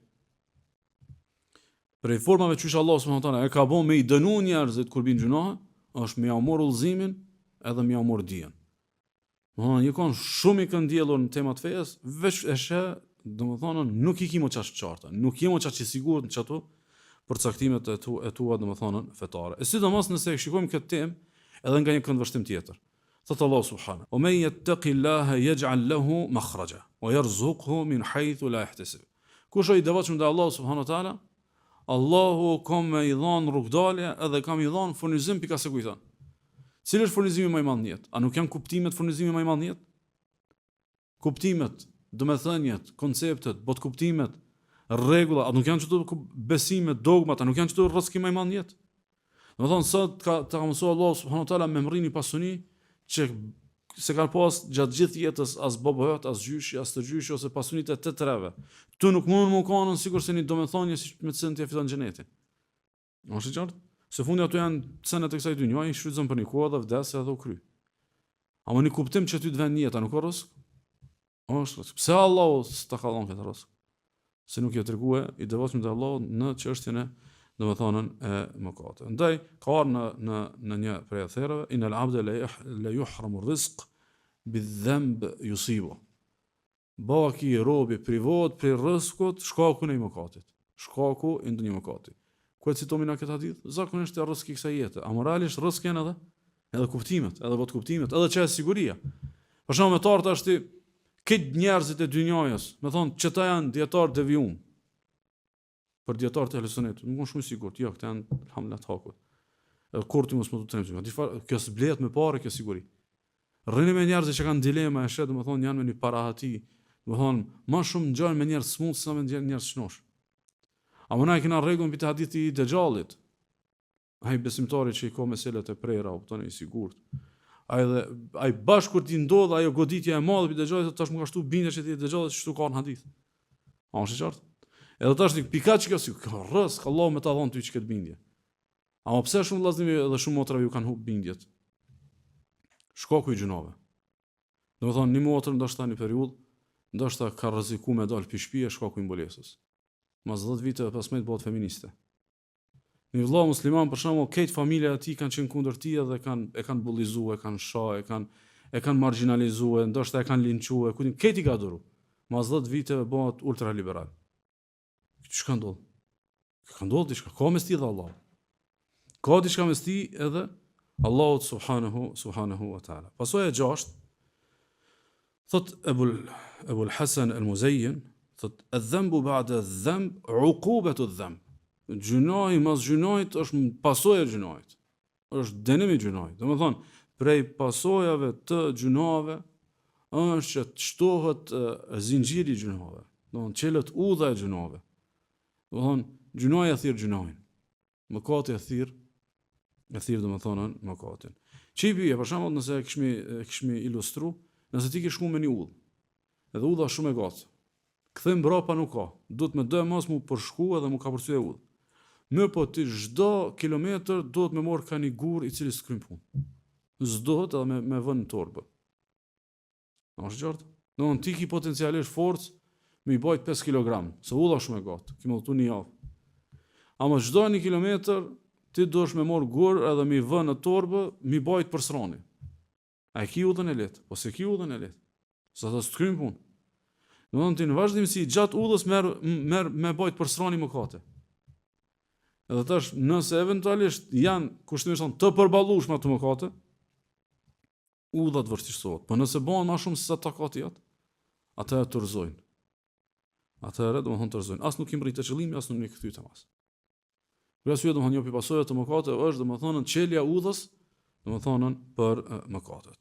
Prej formave qysh Allahu subhanahu wa taala e ka bo me i dënu njerëzit kur bin gjynahe, është me ja marr udhëzimin edhe me ja marr dijen. Domethonë, je kon shumë i këndjellur në temat fesë, veç e sheh, domethonë, nuk i ki mo qaq të qarta, nuk je mo qaq i sigurt në qato përcaktimet e, tu, e tua, domethonë, fetare. E sidomos nëse e shikojmë këtë temë edhe nga një këndvështrim tjetër. Thotë Allahu subhanahu: "Wa men yattaqillaha yaj'al lahu makhraja wa yarzuqhu min haythu la yahtasib." Kush është i devotshëm ndaj Allahut subhanahu wa taala, Allahu ka me i dhanë rrugdalje edhe ka me i dhanë furnizim pi ka s'e kujton. Cili është furnizimi më i madh në jetë? A nuk janë kuptimet furnizimi më i madh në jetë? Kuptimet, domethëniet, konceptet, botëkuptimet, rregulla, a nuk janë qëto besimet, dogmat, a nuk janë qëto rrëski më i madh në jetë? Domethonë, sot ka, të ka mësu Allah subhanahu ta'ala me mrri një pasuni që s'e ka pas gjatë gjithë jetës as baba jot, as gjyshi, as stërgjyshi, ose pasunitë e të treve. Këtu nuk mund me kanën sikur se një domethënie si me të cilën ti e fiton xhenetin. A është qartë? Se fundi ato janë senet e kësaj dynjaje, i shfrytëzon për një kohë dhe vdes edhe u kry. Ama një kuptim që ty të vjen jeta, nuk o rrësk? Është rrësk. Pse Allahu s'ta ka dhënë këtë rrësk? Se nuk je tregue i devotshëm ndaj Allahut në çështjen e domethënën e mëkateve. Ndaj ka ardhur në në në një prej ethereve, inel abde le juhramu rizq bi dhanb yusibu. Baki robi privohet prej rrëskut shkaku i mëkatit. Shkaku i ndonjë mëkati. Ku e citojmë na këtë hadith? Zakonisht e rrëski i kësaj jete. Ama realisht rrësk janë edhe edhe kuptimet, edhe botëkuptimet, edhe qajo siguria. Për shembull me t'ardh tashti krejt njerëzit e dynjajës, me thonë qëta janë dijetarë devijum. Për dijetarët e ehli sunetit, nuk është shumë i sigurt. Jo, këta janë alhamdulillah të hakut. Edhe kur ti mos më të trembsh. Di far, kjo s'blehet me pare, kjo siguri. Rrini me njerëz që kanë dilema e sheh, domethonë janë me një parahati. Domethonë, më shumë ngjajnë me njerëz smut se me njerëz shnosh. Ama na e kena rregullin pi te hadithi i Dexhallit. Ai besimtari që i ka meselet e prera, u kupton i sigurt. Ai dhe ai bash kur t'i ndodh ajo goditja e madhe pi Dexhallit, tash më ka shtu bindja që ti Dexhallit qështu ka në hadith. A është e qartë? Edhe tash ti pika që kjo si kjo rrësk Allahu me ta dhon ty që këtë bindje. Ama pse shumë vëllazënve dhe shumë motrave ju kanë humb bindjet? Shkaku i gjynaheve. Domethonë, një motër ndoshta një periudhë, ndoshta ka rreziku me dalë pi shpije shkaku i mbulesës. Mas 10 viteve 15 bëhet feministe. Një vëlla musliman për shembull, krejt familja e tij kanë qenë kundër tij edhe kanë e kanë bullizu, e kanë sha, e kanë e kanë margjinalizu, ndoshta e kanë linçu, e ku krejt i ka duru. Mas 10 viteve bëhet ultraliberal. Çka ndodh? Ka ndodh diçka, ka mes tij dhe Allahut. Ka diçka mes tij edhe Allahut subhanahu subhanahu wa taala. Pasoja e gjashtë thot Ebul Ebul Hasan el Muzejjen, thot edh-dhanbu ba'da edh-dhanb uqubatu edh-dhanb. Gjynahi mas gjynahit është pasojë e gjynahit. Është dënim i gjynahit. Domethonë, prej pasojave të gjynaheve është që të shtohet zinxhiri i gjynaheve. Domethonë, çelet udha e gjynaheve. Domethonë, gjynahi e thirr gjynahin. Mëkati e thirr e thirr domethonë mëkatin. Që i bie, për shembull, nëse e kishmi e kishmi ilustru, nëse ti ke shku me një udhë, edhe udha është shumë e gatë. Kthim mbrapa nuk ka. Duhet me doemos mu përshku edhe mu kapërcy udhë. Mirëpo ti çdo kilometër duhet me marr ka një gur i cili s'kryn punë. S'duhet edhe me me vënë në torbë. A është qartë? Domethënë ti ki potencialisht forcë me i bajt 5 kg, se udha shumë e gatë, ki me udhëtu një javë. Ama çdo një kilometër ti duhesh me marr gur edhe me i vënë në torbë, me i bajt për srani. A e ki udhën e lehtë? Po s'e ki udhën e lehtë. Se ato s'të kryn punë. Domethënë ti në vazhdimësi gjatë udhës merr merr me bajt për srani mëkate. Edhe tash nëse eventualisht janë kushtimisht thonë të përballueshme ato mëkate, Udha të vështirësohet. Po nëse bëhen ma shumë se sa takati jot, atëherë të rrëzojnë. Atëherë domethënë të rrëzojnë. As nuk i mrrin te qëllimi, as nuk i kthy te mas. Për arsye domethënë një prej pasojave të mëkateve është domethënë çelja e udhës, domethënë për mëkatet.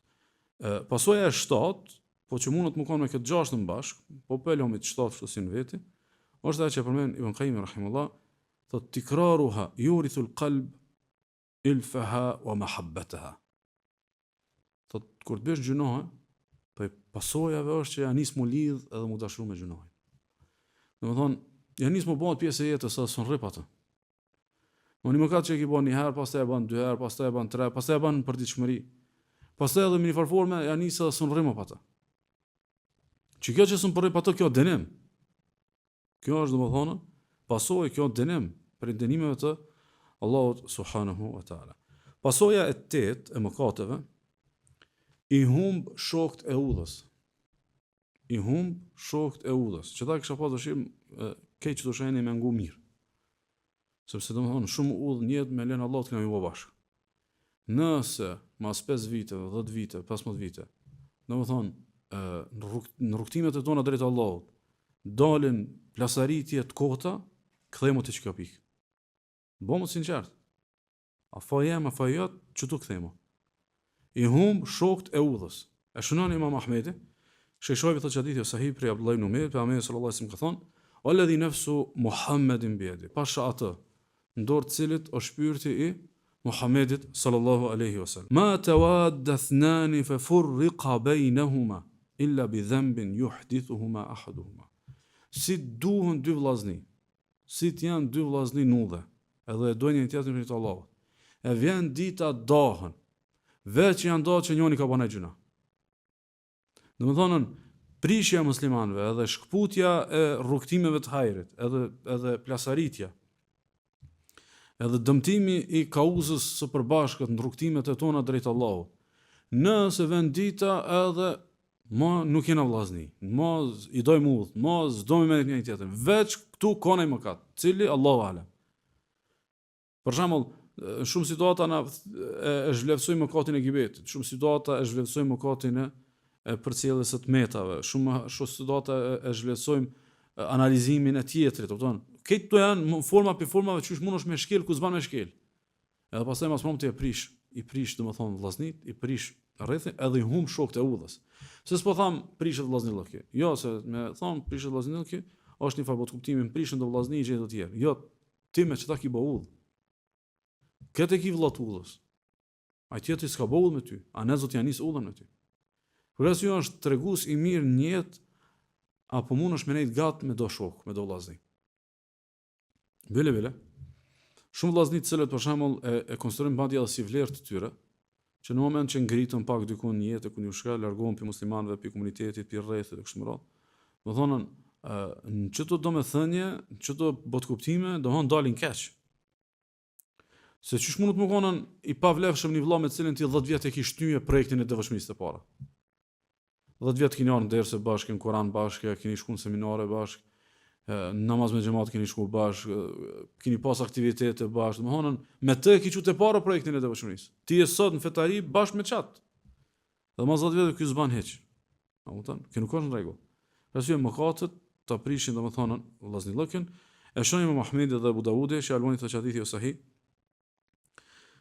Pasoja e shtatë, po që mundet me konë me këtë gjashtën bashkë, po po e lëmë të shtatë kështu si në veti, është ajo që e përmend Ibn Qayyim rahimullah, thotë tikraruha yurithu al-qalb ilfaha wa mahabbataha. Thot, kur të bësh gjynahe, prej pasojave është që ja nis mu lidh edhe mu dashuru me gjynahin. Domethonë, ja nis mu bëhet pjesë e jetës, sa s'un rri pa të. Në një mëkat që e ki bo një herë, pastaj e ban dy herë, pastaj e ban tre, pastaj e ban në përditshmëri. Pastaj edhe në një farë forme ja nis edhe s'un rri më pa të. Që kjo që s'un po rri pa të, kjo dënim. Kjo është domethënë pasojë kjo dënim prej dënimeve të Allahut subhanahu wa taala. Pasoja e tetë e mëkateve i humb shokët e udhës. I humb shokët e udhës. Qëta kisha pas dëshirë krejt që të sheni me ngu mirë. Sepse domethënë shumë udhë n'jetë me lejen e Allahut kena me i bo bashkë. Nëse mas 5 viteve, 10 vite, 15 vite, domethënë në rrug, në rrugtimet e tona drejt Allahut, dalin plasaritje të kota, kthehmu te qikjo pikë. Bëmu të sinqert. A faj jem, a faj jot, qëtu kthehmu. I humb shokët e udhës. E shënon Imam Ahmedi, Shejh Shuajbi thotë që hadithi është sahih prej Abdullah ibn Umerit, pejgamberi sallallahu alejhi ve sellem ka thënë, Walladhi nefsu Muhammedin biyadi, pasha atë, në dorë të cilit është shpirti i Muhammedit sallallahu alejhi ve sellem. Ma tawadda ithnani fa furriqa bejnehuma illa bi dhanbin yuhdithuhuma ahaduhuma. Si duhen dy vllazni, Si të janë dy vllazni n'udhe, edhe e dojnë njëri tjetrin për hir të Allahut. E vjen dita dahen. Veç janë da që njoni ka ba naj gjynah. Domethonë, prishja e muslimanëve edhe shkëputja e rrugëtimeve të hajrit, edhe edhe plasaritja, edhe dëmtimi i kauzës së përbashkët në rrugëtimet e tona drejt Allahut. Nëse vjen dita edhe Ma nuk jena vllazni, ma i dojmë udhët, ma s'dojmë me njëri tjetrin. Veç këtu ka naj mëkat, cili Allahu alem. Për shembull, në shumë situata na e, e zhvlerësojmë mëkatin e gibetit, shumë situata e zhvlerësojmë mëkatin e e përcjelljes së të metave, shumë shumë situata e, e zhvlerësojmë analizimin e tjetrit, kupton? Këto këto janë forma për formave qysh mundesh me shkel ku s'ban me shkel. Edhe pastaj mas mramti e prish, i prish domethënë vllaznit, i prish rrethin edhe i humb shokët e udhës. Se s'po tham prishet vllaznillëki. Jo se me thon prishet vllaznillëki, është një farë botëkuptimi, prishen do vllazni i gjen të tjerë. Jo, ti me qëta ki bo udhë. Këtë e ki vëlla të udhës. Ai tjetri s'ka bo udhë me ty, a ne zot ja nis udhën me ty. Për arsye është tregues i mirë në jetë apo mundesh me nejt gat me do shok, me do vllazni. Bile bile. Shumë vllazni të cilët për shembull e, e konsiderojnë madje edhe si vlerë të tyre, që në moment që ngritën pak diku në jetë ku një shka largohen prej muslimanëve, prej komunitetit, prej rrethit e kështu me radhë. Domethonë, në qëto domethënie, në qëto botëkuptime, domethonë dalin keq. Se qysh mundet me konën i pavlefshëm një vlla me të cilin ti 10 vjet e ki shtyje projektin e devotshmërisë të para. 10 vjet keni ardhur në derse bashkë, në Kur'an bashkë, keni shku në seminare bashkë, në namaz me xhamat keni shku bashkë, keni pas aktivitete bashkë, domethonë me të e ki çu te para projektin e devotshmërisë. Ti je sot në fetari bashkë me qat. Dhe mas 10 vjetëve ky s'ban hiç. A kupton? Kjo nuk është në rregull. Për arsye mëkatet ta prishin domethënë vllaznillëkin. E shënon Imam Ahmedi dhe Abu Dawudi, Shejh Albani thotë që hadithi është sahih.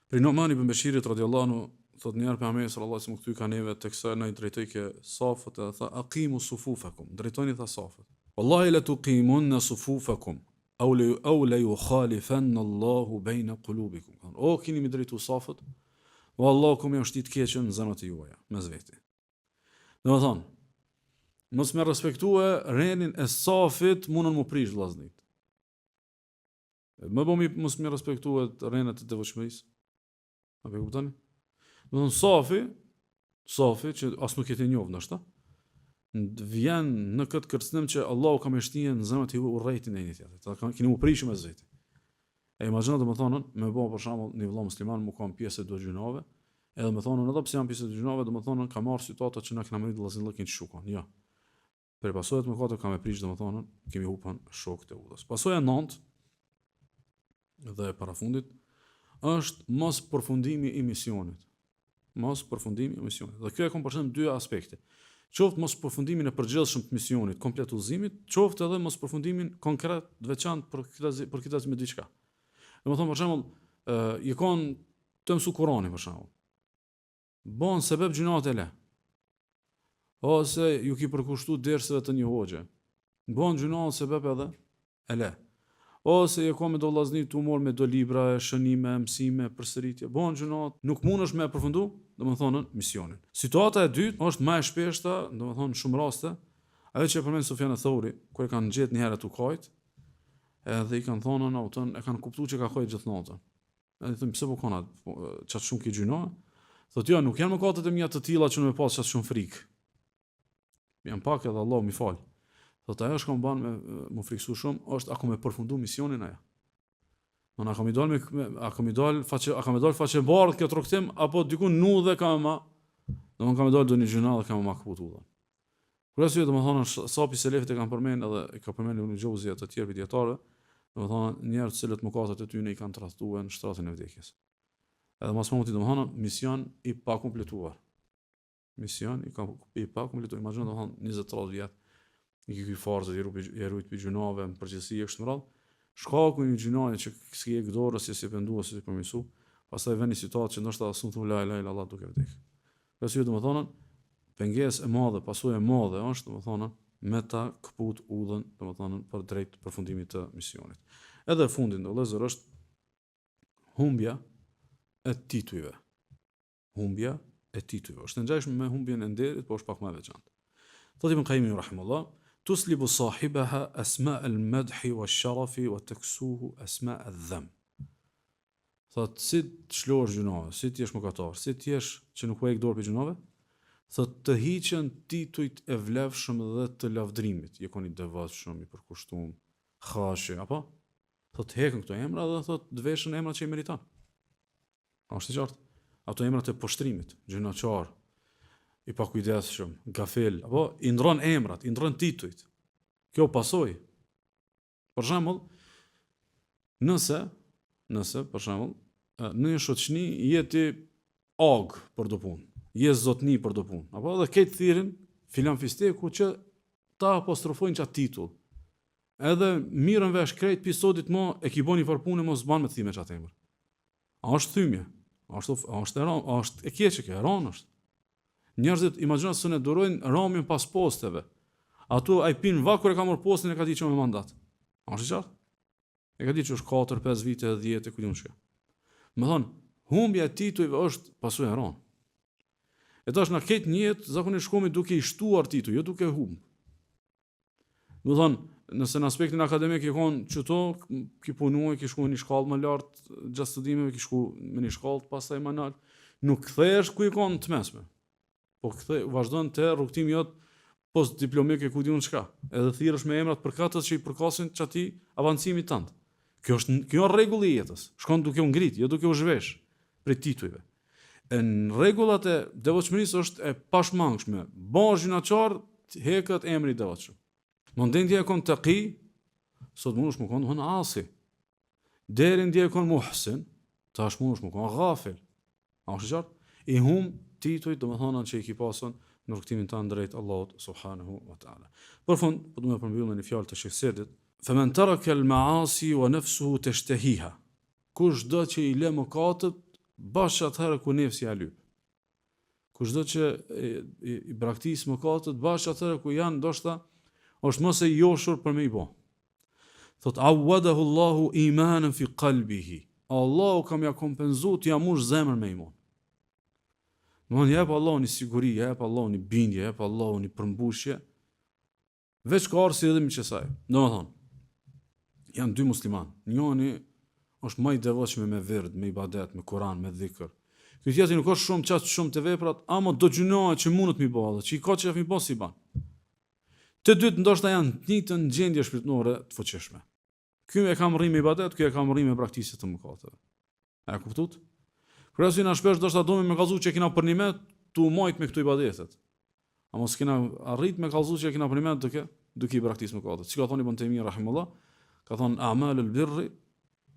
Prej Nu'man ibn Beshirit radiallahu anhu thot një herë pejgamberi sallallahu alaihi wasallam u kthy ka neve teksa na i drejtojke safët edhe tha aqimu sufufakum, drejtoni tha safët. Wallahi la tuqimunna sufufakum aw la aw la yukhalifanna Allahu bayna qulubikum. O kini mi drejtu safët, o Allahu ka me jau shti të keqen në zemrat e juaja, mes veti. Domethonë, mos me respektue renin e safit mundën mu prish vllaznit. Më bo mi mos me respektue renet e devotshmërisë. A po e kuptoni? Domethonë, safi, safi që as nuk je tu njohë, ndoshta, vjen në këtë kërcënim që Allahu ka me shti në zemrat e juaj urrejtjen e një tjetrit. Ta keni mu prishë mes veti. E imagjino domethonë, me bo për shembull një vëlla musliman mu kanë pjesë e do gjynave, edhe me thonë edhe pse janë pjesë e do gjynave, domethonë ka marrë situata që na kena mrrit vllaznillëkin që shukon. Jo. Për pasojat mëkatet ka me prish domethonë, kemi hupën shokët e udhës. Pasoja 9 dhe e parafundit është mos përfundimi i misionit. Mos përfundimi i misionit. Dhe kjo e kom për qëllim dy aspekte. Qoftë mos përfundimin e përgjithshëm të misionit, komplet udhëzimit, qoftë edhe mos përfundimin konkret të veçantë për këtë për këtë me diçka. Domethënë për shembull, je kon tu mësu Kur'anin për shembull. Bon sebep gjynahet e le. Ose ju ki përkushtu derseve të një hoxhe. Bon gjynahet sebep edhe e le. Ose je kon me do vllazni tu marr me do libra e shënime, mësime, përsëritje. Bon gjynahet, nuk mundesh me e përfundu, domethënë misionin. Situata e dytë është më e shpeshta, domethënë në shumë raste, ajo që e përmend Sufjan eth-Theuri, kur e kanë gjetë një herë tu kajt, edhe i kanë thonë në autën, e kanë kuptu që ka kajt gjithë natën. Edhe i thonë pse po kan, po, qaq shumë ki gjynahe? Thotë jo, nuk janë mëkatet e mia të tilla që me pas qaq shumë frikë. Janë pak edhe Allahu m'i fal. Thotë ajo çka më ban me m'u friksu shumë, është a kom me përfundu misionin ajo. Në a kom i dal me, a kom i dal faqe, a kam i dal faqe bardhë këtë rrugëtim apo diku n'udhë ka me ma, domethënë ka me dal ndonjë gjynah dhe ka me ma këput udhën. Për arsye domethënë sa pi selefit e kanë përmend edhe e ka përmend Ibn Xheuzi e të tjerë pi dijetarëve, domethënë njerëz të cilët mëkatet e tyre i kanë tradhtuar në shtratin e vdekjes. Edhe mas mundti domethënë mision i pakompletuar. Mision i ka i pakompletuar. Imagjino domethënë 20-30 vjet i ki kry farzet, i rupi i rujt pi gjynaheve në përgjithësi e kështu me radhë. Shkaku i një gjynahi që s'ke hek dorë ose s'je pendu ose s'je përmirësu, pastaj vjen një situatë që ndoshta s'un thu la ilaha illallah duke vdek. Për arsye domethënë pengesë e madhe, pasojë e madhe është domethënë me ta këput udhën domethënë për drejt përfundimit të misionit. Edhe e fundit vëllezër është humbja e titujve. Humbja e titujve. Është e ngjashme me humbjen e nderit, por është pak më e veçantë. Thotë Ibn Qayyimi rahimullah, tuslibu sahibaha asma al-madhi wa sharafi wa taksuhu asma al-dham. Thotë si të lshohesh gjynaheve, si të jesh mëkatar, si të jesh që nuk po hek dorë prej gjynaheve? Thotë të hiqen titujt e vlefshëm dhe të lavdrimit, je kon i devotshëm, i përkushtum, hashi, apo? Thotë heken këto emra dhe thotë të veshen emrat që i meriton. A është e qartë? Ato emrat e poshtrimit, gjynahqar, i pakujdesshëm, gafil, apo i ndron emrat, i ndron titujt. Kjo pasojë. Për shembull, nëse, nëse për shembull, në një shoqni je ti agë për do punë, je zotni për do punë, apo edhe krejt thirrin filan fisteku që ta apostrofojnë qat titull. Edhe mirren vesh krejt pi sodit mo e ki bo një farë pune mo s'ban me të thirr me qat emër. A është thymje? A është, a është e ranë? A është e keqe kjo? E ranë është. Njerëzit imagjino s'un e durojnë ramjen pas posteve. Ato ai pin vak kur e ka marr postin e ka ditë që me mandat. A është qartë? E ka ditë që është 4, 5 vite, 10 e ku di unë çka. Domethonë, humbja e titujve është pasojë e rëndë. E tash na krejt n'jetë zakonisht shkomi duke i shtuar tituj, jo duke humb. Domethonë, nëse në aspektin akademik je konë qëto, ki punu e ki shku në një shkallë më lart gjatë studimeve, ki shku me një shkallë pastaj më nalt, nuk kthehesh ku je konë të mesme. Po kthe, vazhdon te rrugëtimi jot post diplomik e ku di unë çka. Edhe thirresh me emrat përkatës që i përkasin qatij avancimit tënd. Kjo është kjo është rregulli i jetës. Shkon duke u ngrit, jo duke u zhvesh prej titujve. E në rregullat e devotshmërisë është e pashmangshme. Bëhesh gjynahqar, heket emri i devotshëm. Deri dje je kon teki, sot mundesh me kon domethënë asi. Deri dje je kon muhsin, tash mundesh me kon gafil. A është qartë? I hum titujt, domethonë që i ki pasën në rrugëtimin tënd drejt Allahut subhanahu wa taala. Për fund, po du me përmbyll me një fjalë të Shejh Sedit, "Femen terake el maasi wa nefsuhu teshtehiha." Kushdo që i le mëkatet bash atëherë kur nefsi ja lyp. Kushdo që i, i, i braktis mëkatet bash atëherë kur janë ndoshta është më se i joshur për me i bo. Thot awadahu Allahu imanan fi qalbihi. Allahu ka me ja kompenzu t'ja mush zemrën me iman. Domethonë jep Allahu një siguri, jep Allahu një bindje, jep Allahu një përmbushje. Veç ka ardhë si rrjedhim i qësaj. Domethonë, janë dy musliman. Njoni është ma i devotshëm me vird, me ibadet, me Kuran, me dhikër. Ky tjetri nuk është shumë qaq shumë te veprat, ama do gjynahe që mundet mi bo, dhe që i ka qef mi bo, s'i ban. Të dytë ndoshta janë të njëjtën gjendje shpirtërore të fuqishme. Ky e ka mrri me ibadet, ky e ka mrri me braktisje të mëkateve. A e kuptut? Për arsye na shpesh ndoshta domi me kallzu që kena përnime tu majt me këto ibadetet. Ama s'kena arrit me kallzu që kena përnime duke duke i braktis mëkatet. Si ka thonë Ibn Tejmije rahimullah, ka thonë a'malul birri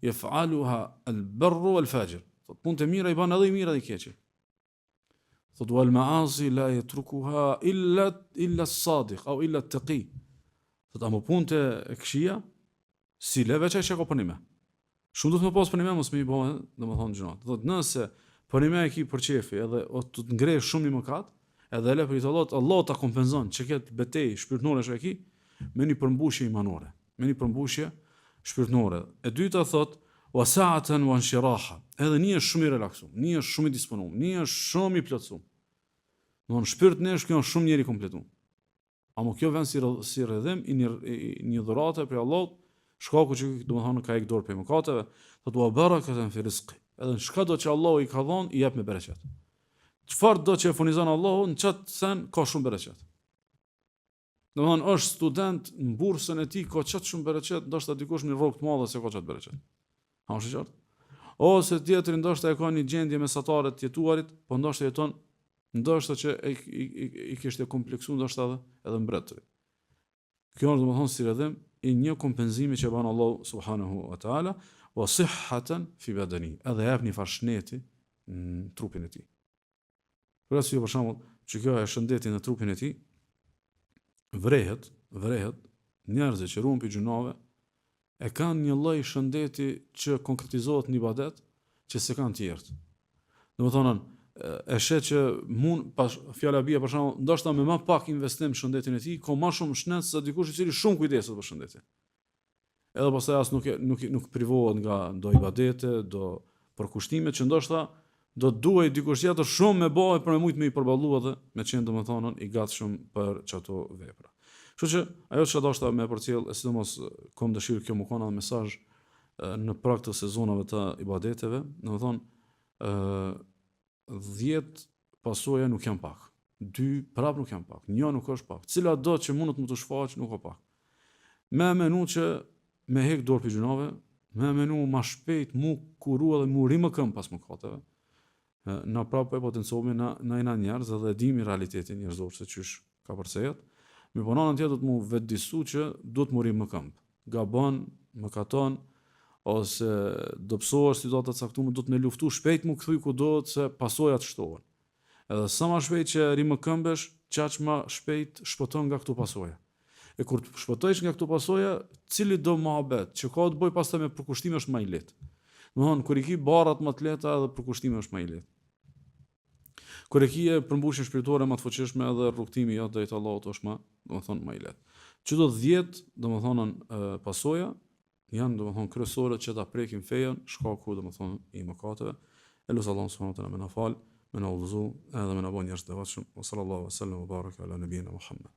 yef'aluha al-barru wal-fajir. Thot punët e mira i bën edhe i mirë edhe i keqi. Thotë wal ma'asi la yatrukuha illa illa as-sadiq au illa at-taqi. Thotë amo punët e këqija s'i le veç ai që ka përnime. Shumë duhet me pas përnime mos me i bo, domethënë gjynah. Thotë nëse përnime e ki për qefi edhe o të të ngreh shumë një mëkat, edhe e le për hir të Allahut, Allahu ta kompenzon që këtë betejë shpirtnore që e ki me një përmbushje imanore, me një përmbushje shpirtnore. E dyta thotë wa sa'atan wa inshiraha. Edhe nihesh shumë i relaksum, nihesh shumë i disponum, nihesh shumë i plotësum. Domethënë shpirtnisht kjo është shumë njeri i kompletum. Amo kjo vjen si si rrjedhim i një i një dhurate prej Allahut, shkaku që domethënë ka hek dorë prej mëkateve, thotë wa barakatan fi rizqi. Edhe në çka do që Allahu i ka dhënë, i jep me bereqet. Çfarë do që e furnizon Allahu, në qat sen ka shumë bereqet. Domethënë është student në bursën e tij ka qaq shumë bereqet, ndoshta dikush me rrogë të madhe s'e ka qat bereqet. A është e qartë? Ose tjetri ndoshta e ka një gjendje mesatare të jetuarit, po ndoshta jeton ndoshta që e, i, i, i kishte kompleksu ndoshta edhe edhe mbretërit. Kjo është domethënë si rrjedhim i një kompenzimi që bën Allahu subhanahu wa taala wa sihhatan fi badani, edhe jep një farë shneti në trupin e tij. Për arsye për shembull, që kjo e shëndeti në trupin e tij vrehet, vrehet njerëzit që ruhen prej gjynaheve e kanë një lloj shëndeti që konkretizohet në ibadet që s'e kanë tjerët. Domethënë, e sheh që mund, pas, fjala bie për shembull, ndoshta me më pak investim në shëndetin e tij, ka më shumë shëndet se dikush i cili shumë kujdeset për shëndetin. Edhe pastaj as nuk nuk nuk privohet nga do ibadete, do përkushtime që ndoshta do të duhej dikush tjetër shumë me bë për me mujt me i përballu edhe me qenë domethënë i gatshëm për qato vepra. Kështu që ajo që dashta me përcjell, e sidomos kom dëshirë kjo me kon edhe mesazh në prag të sezonave të ibadeteve, domethënë ë 10 pasoja nuk janë pak. Dy prap nuk janë pak. Një nuk është pak. Cila do që mundet me t'u shfaq nuk ka pak. Me menu që me hek dorë prej gjynaheve, me menu ma shpejt mu kuru edhe mu rimëkëmb pas mëkateve. Na prapë po e potencojmë na na jena njerëz edhe e dimi realitetin njerëzor se qysh kapërcehet. Mirëpo në anën tjetër duhet mu vetëdisu që duhet mu rimëkëmb. Gabon, mëkaton, ose dobësohesh situata të caktume, duhet me luftu shpejt mu kthy ku duhet se pasojat shtohen. Edhe sa ma shpejt që rimëkëmbesh, qaq ma shpejt shpëton nga këto pasoja. E kur të shpëtojsh nga këto pasoja, cili do muhabet që ka të bëjë pastaj me përkushtim është ma i lehtë. Domethënë, kur i ki barrat ma të lehta edhe përkushtimi është ma i lehtë. Kur e ki përmbushjen shpirtërore ma të fuqishme edhe rrugëtimi jot drejt Allahut është ma, domethënë, ma i lehtë. Qëto 10, domethënë, pasoja janë domethënë kryesore që ta prekin fejën, shkaku domethënë i mëkateve. E lus Allahun subhanahu wa taala me na fal, me na udhëzu edhe me na bë njerëz të devotshëm. Wa sallallahu wa sallam wa baraka ala nabiyina Muhammad.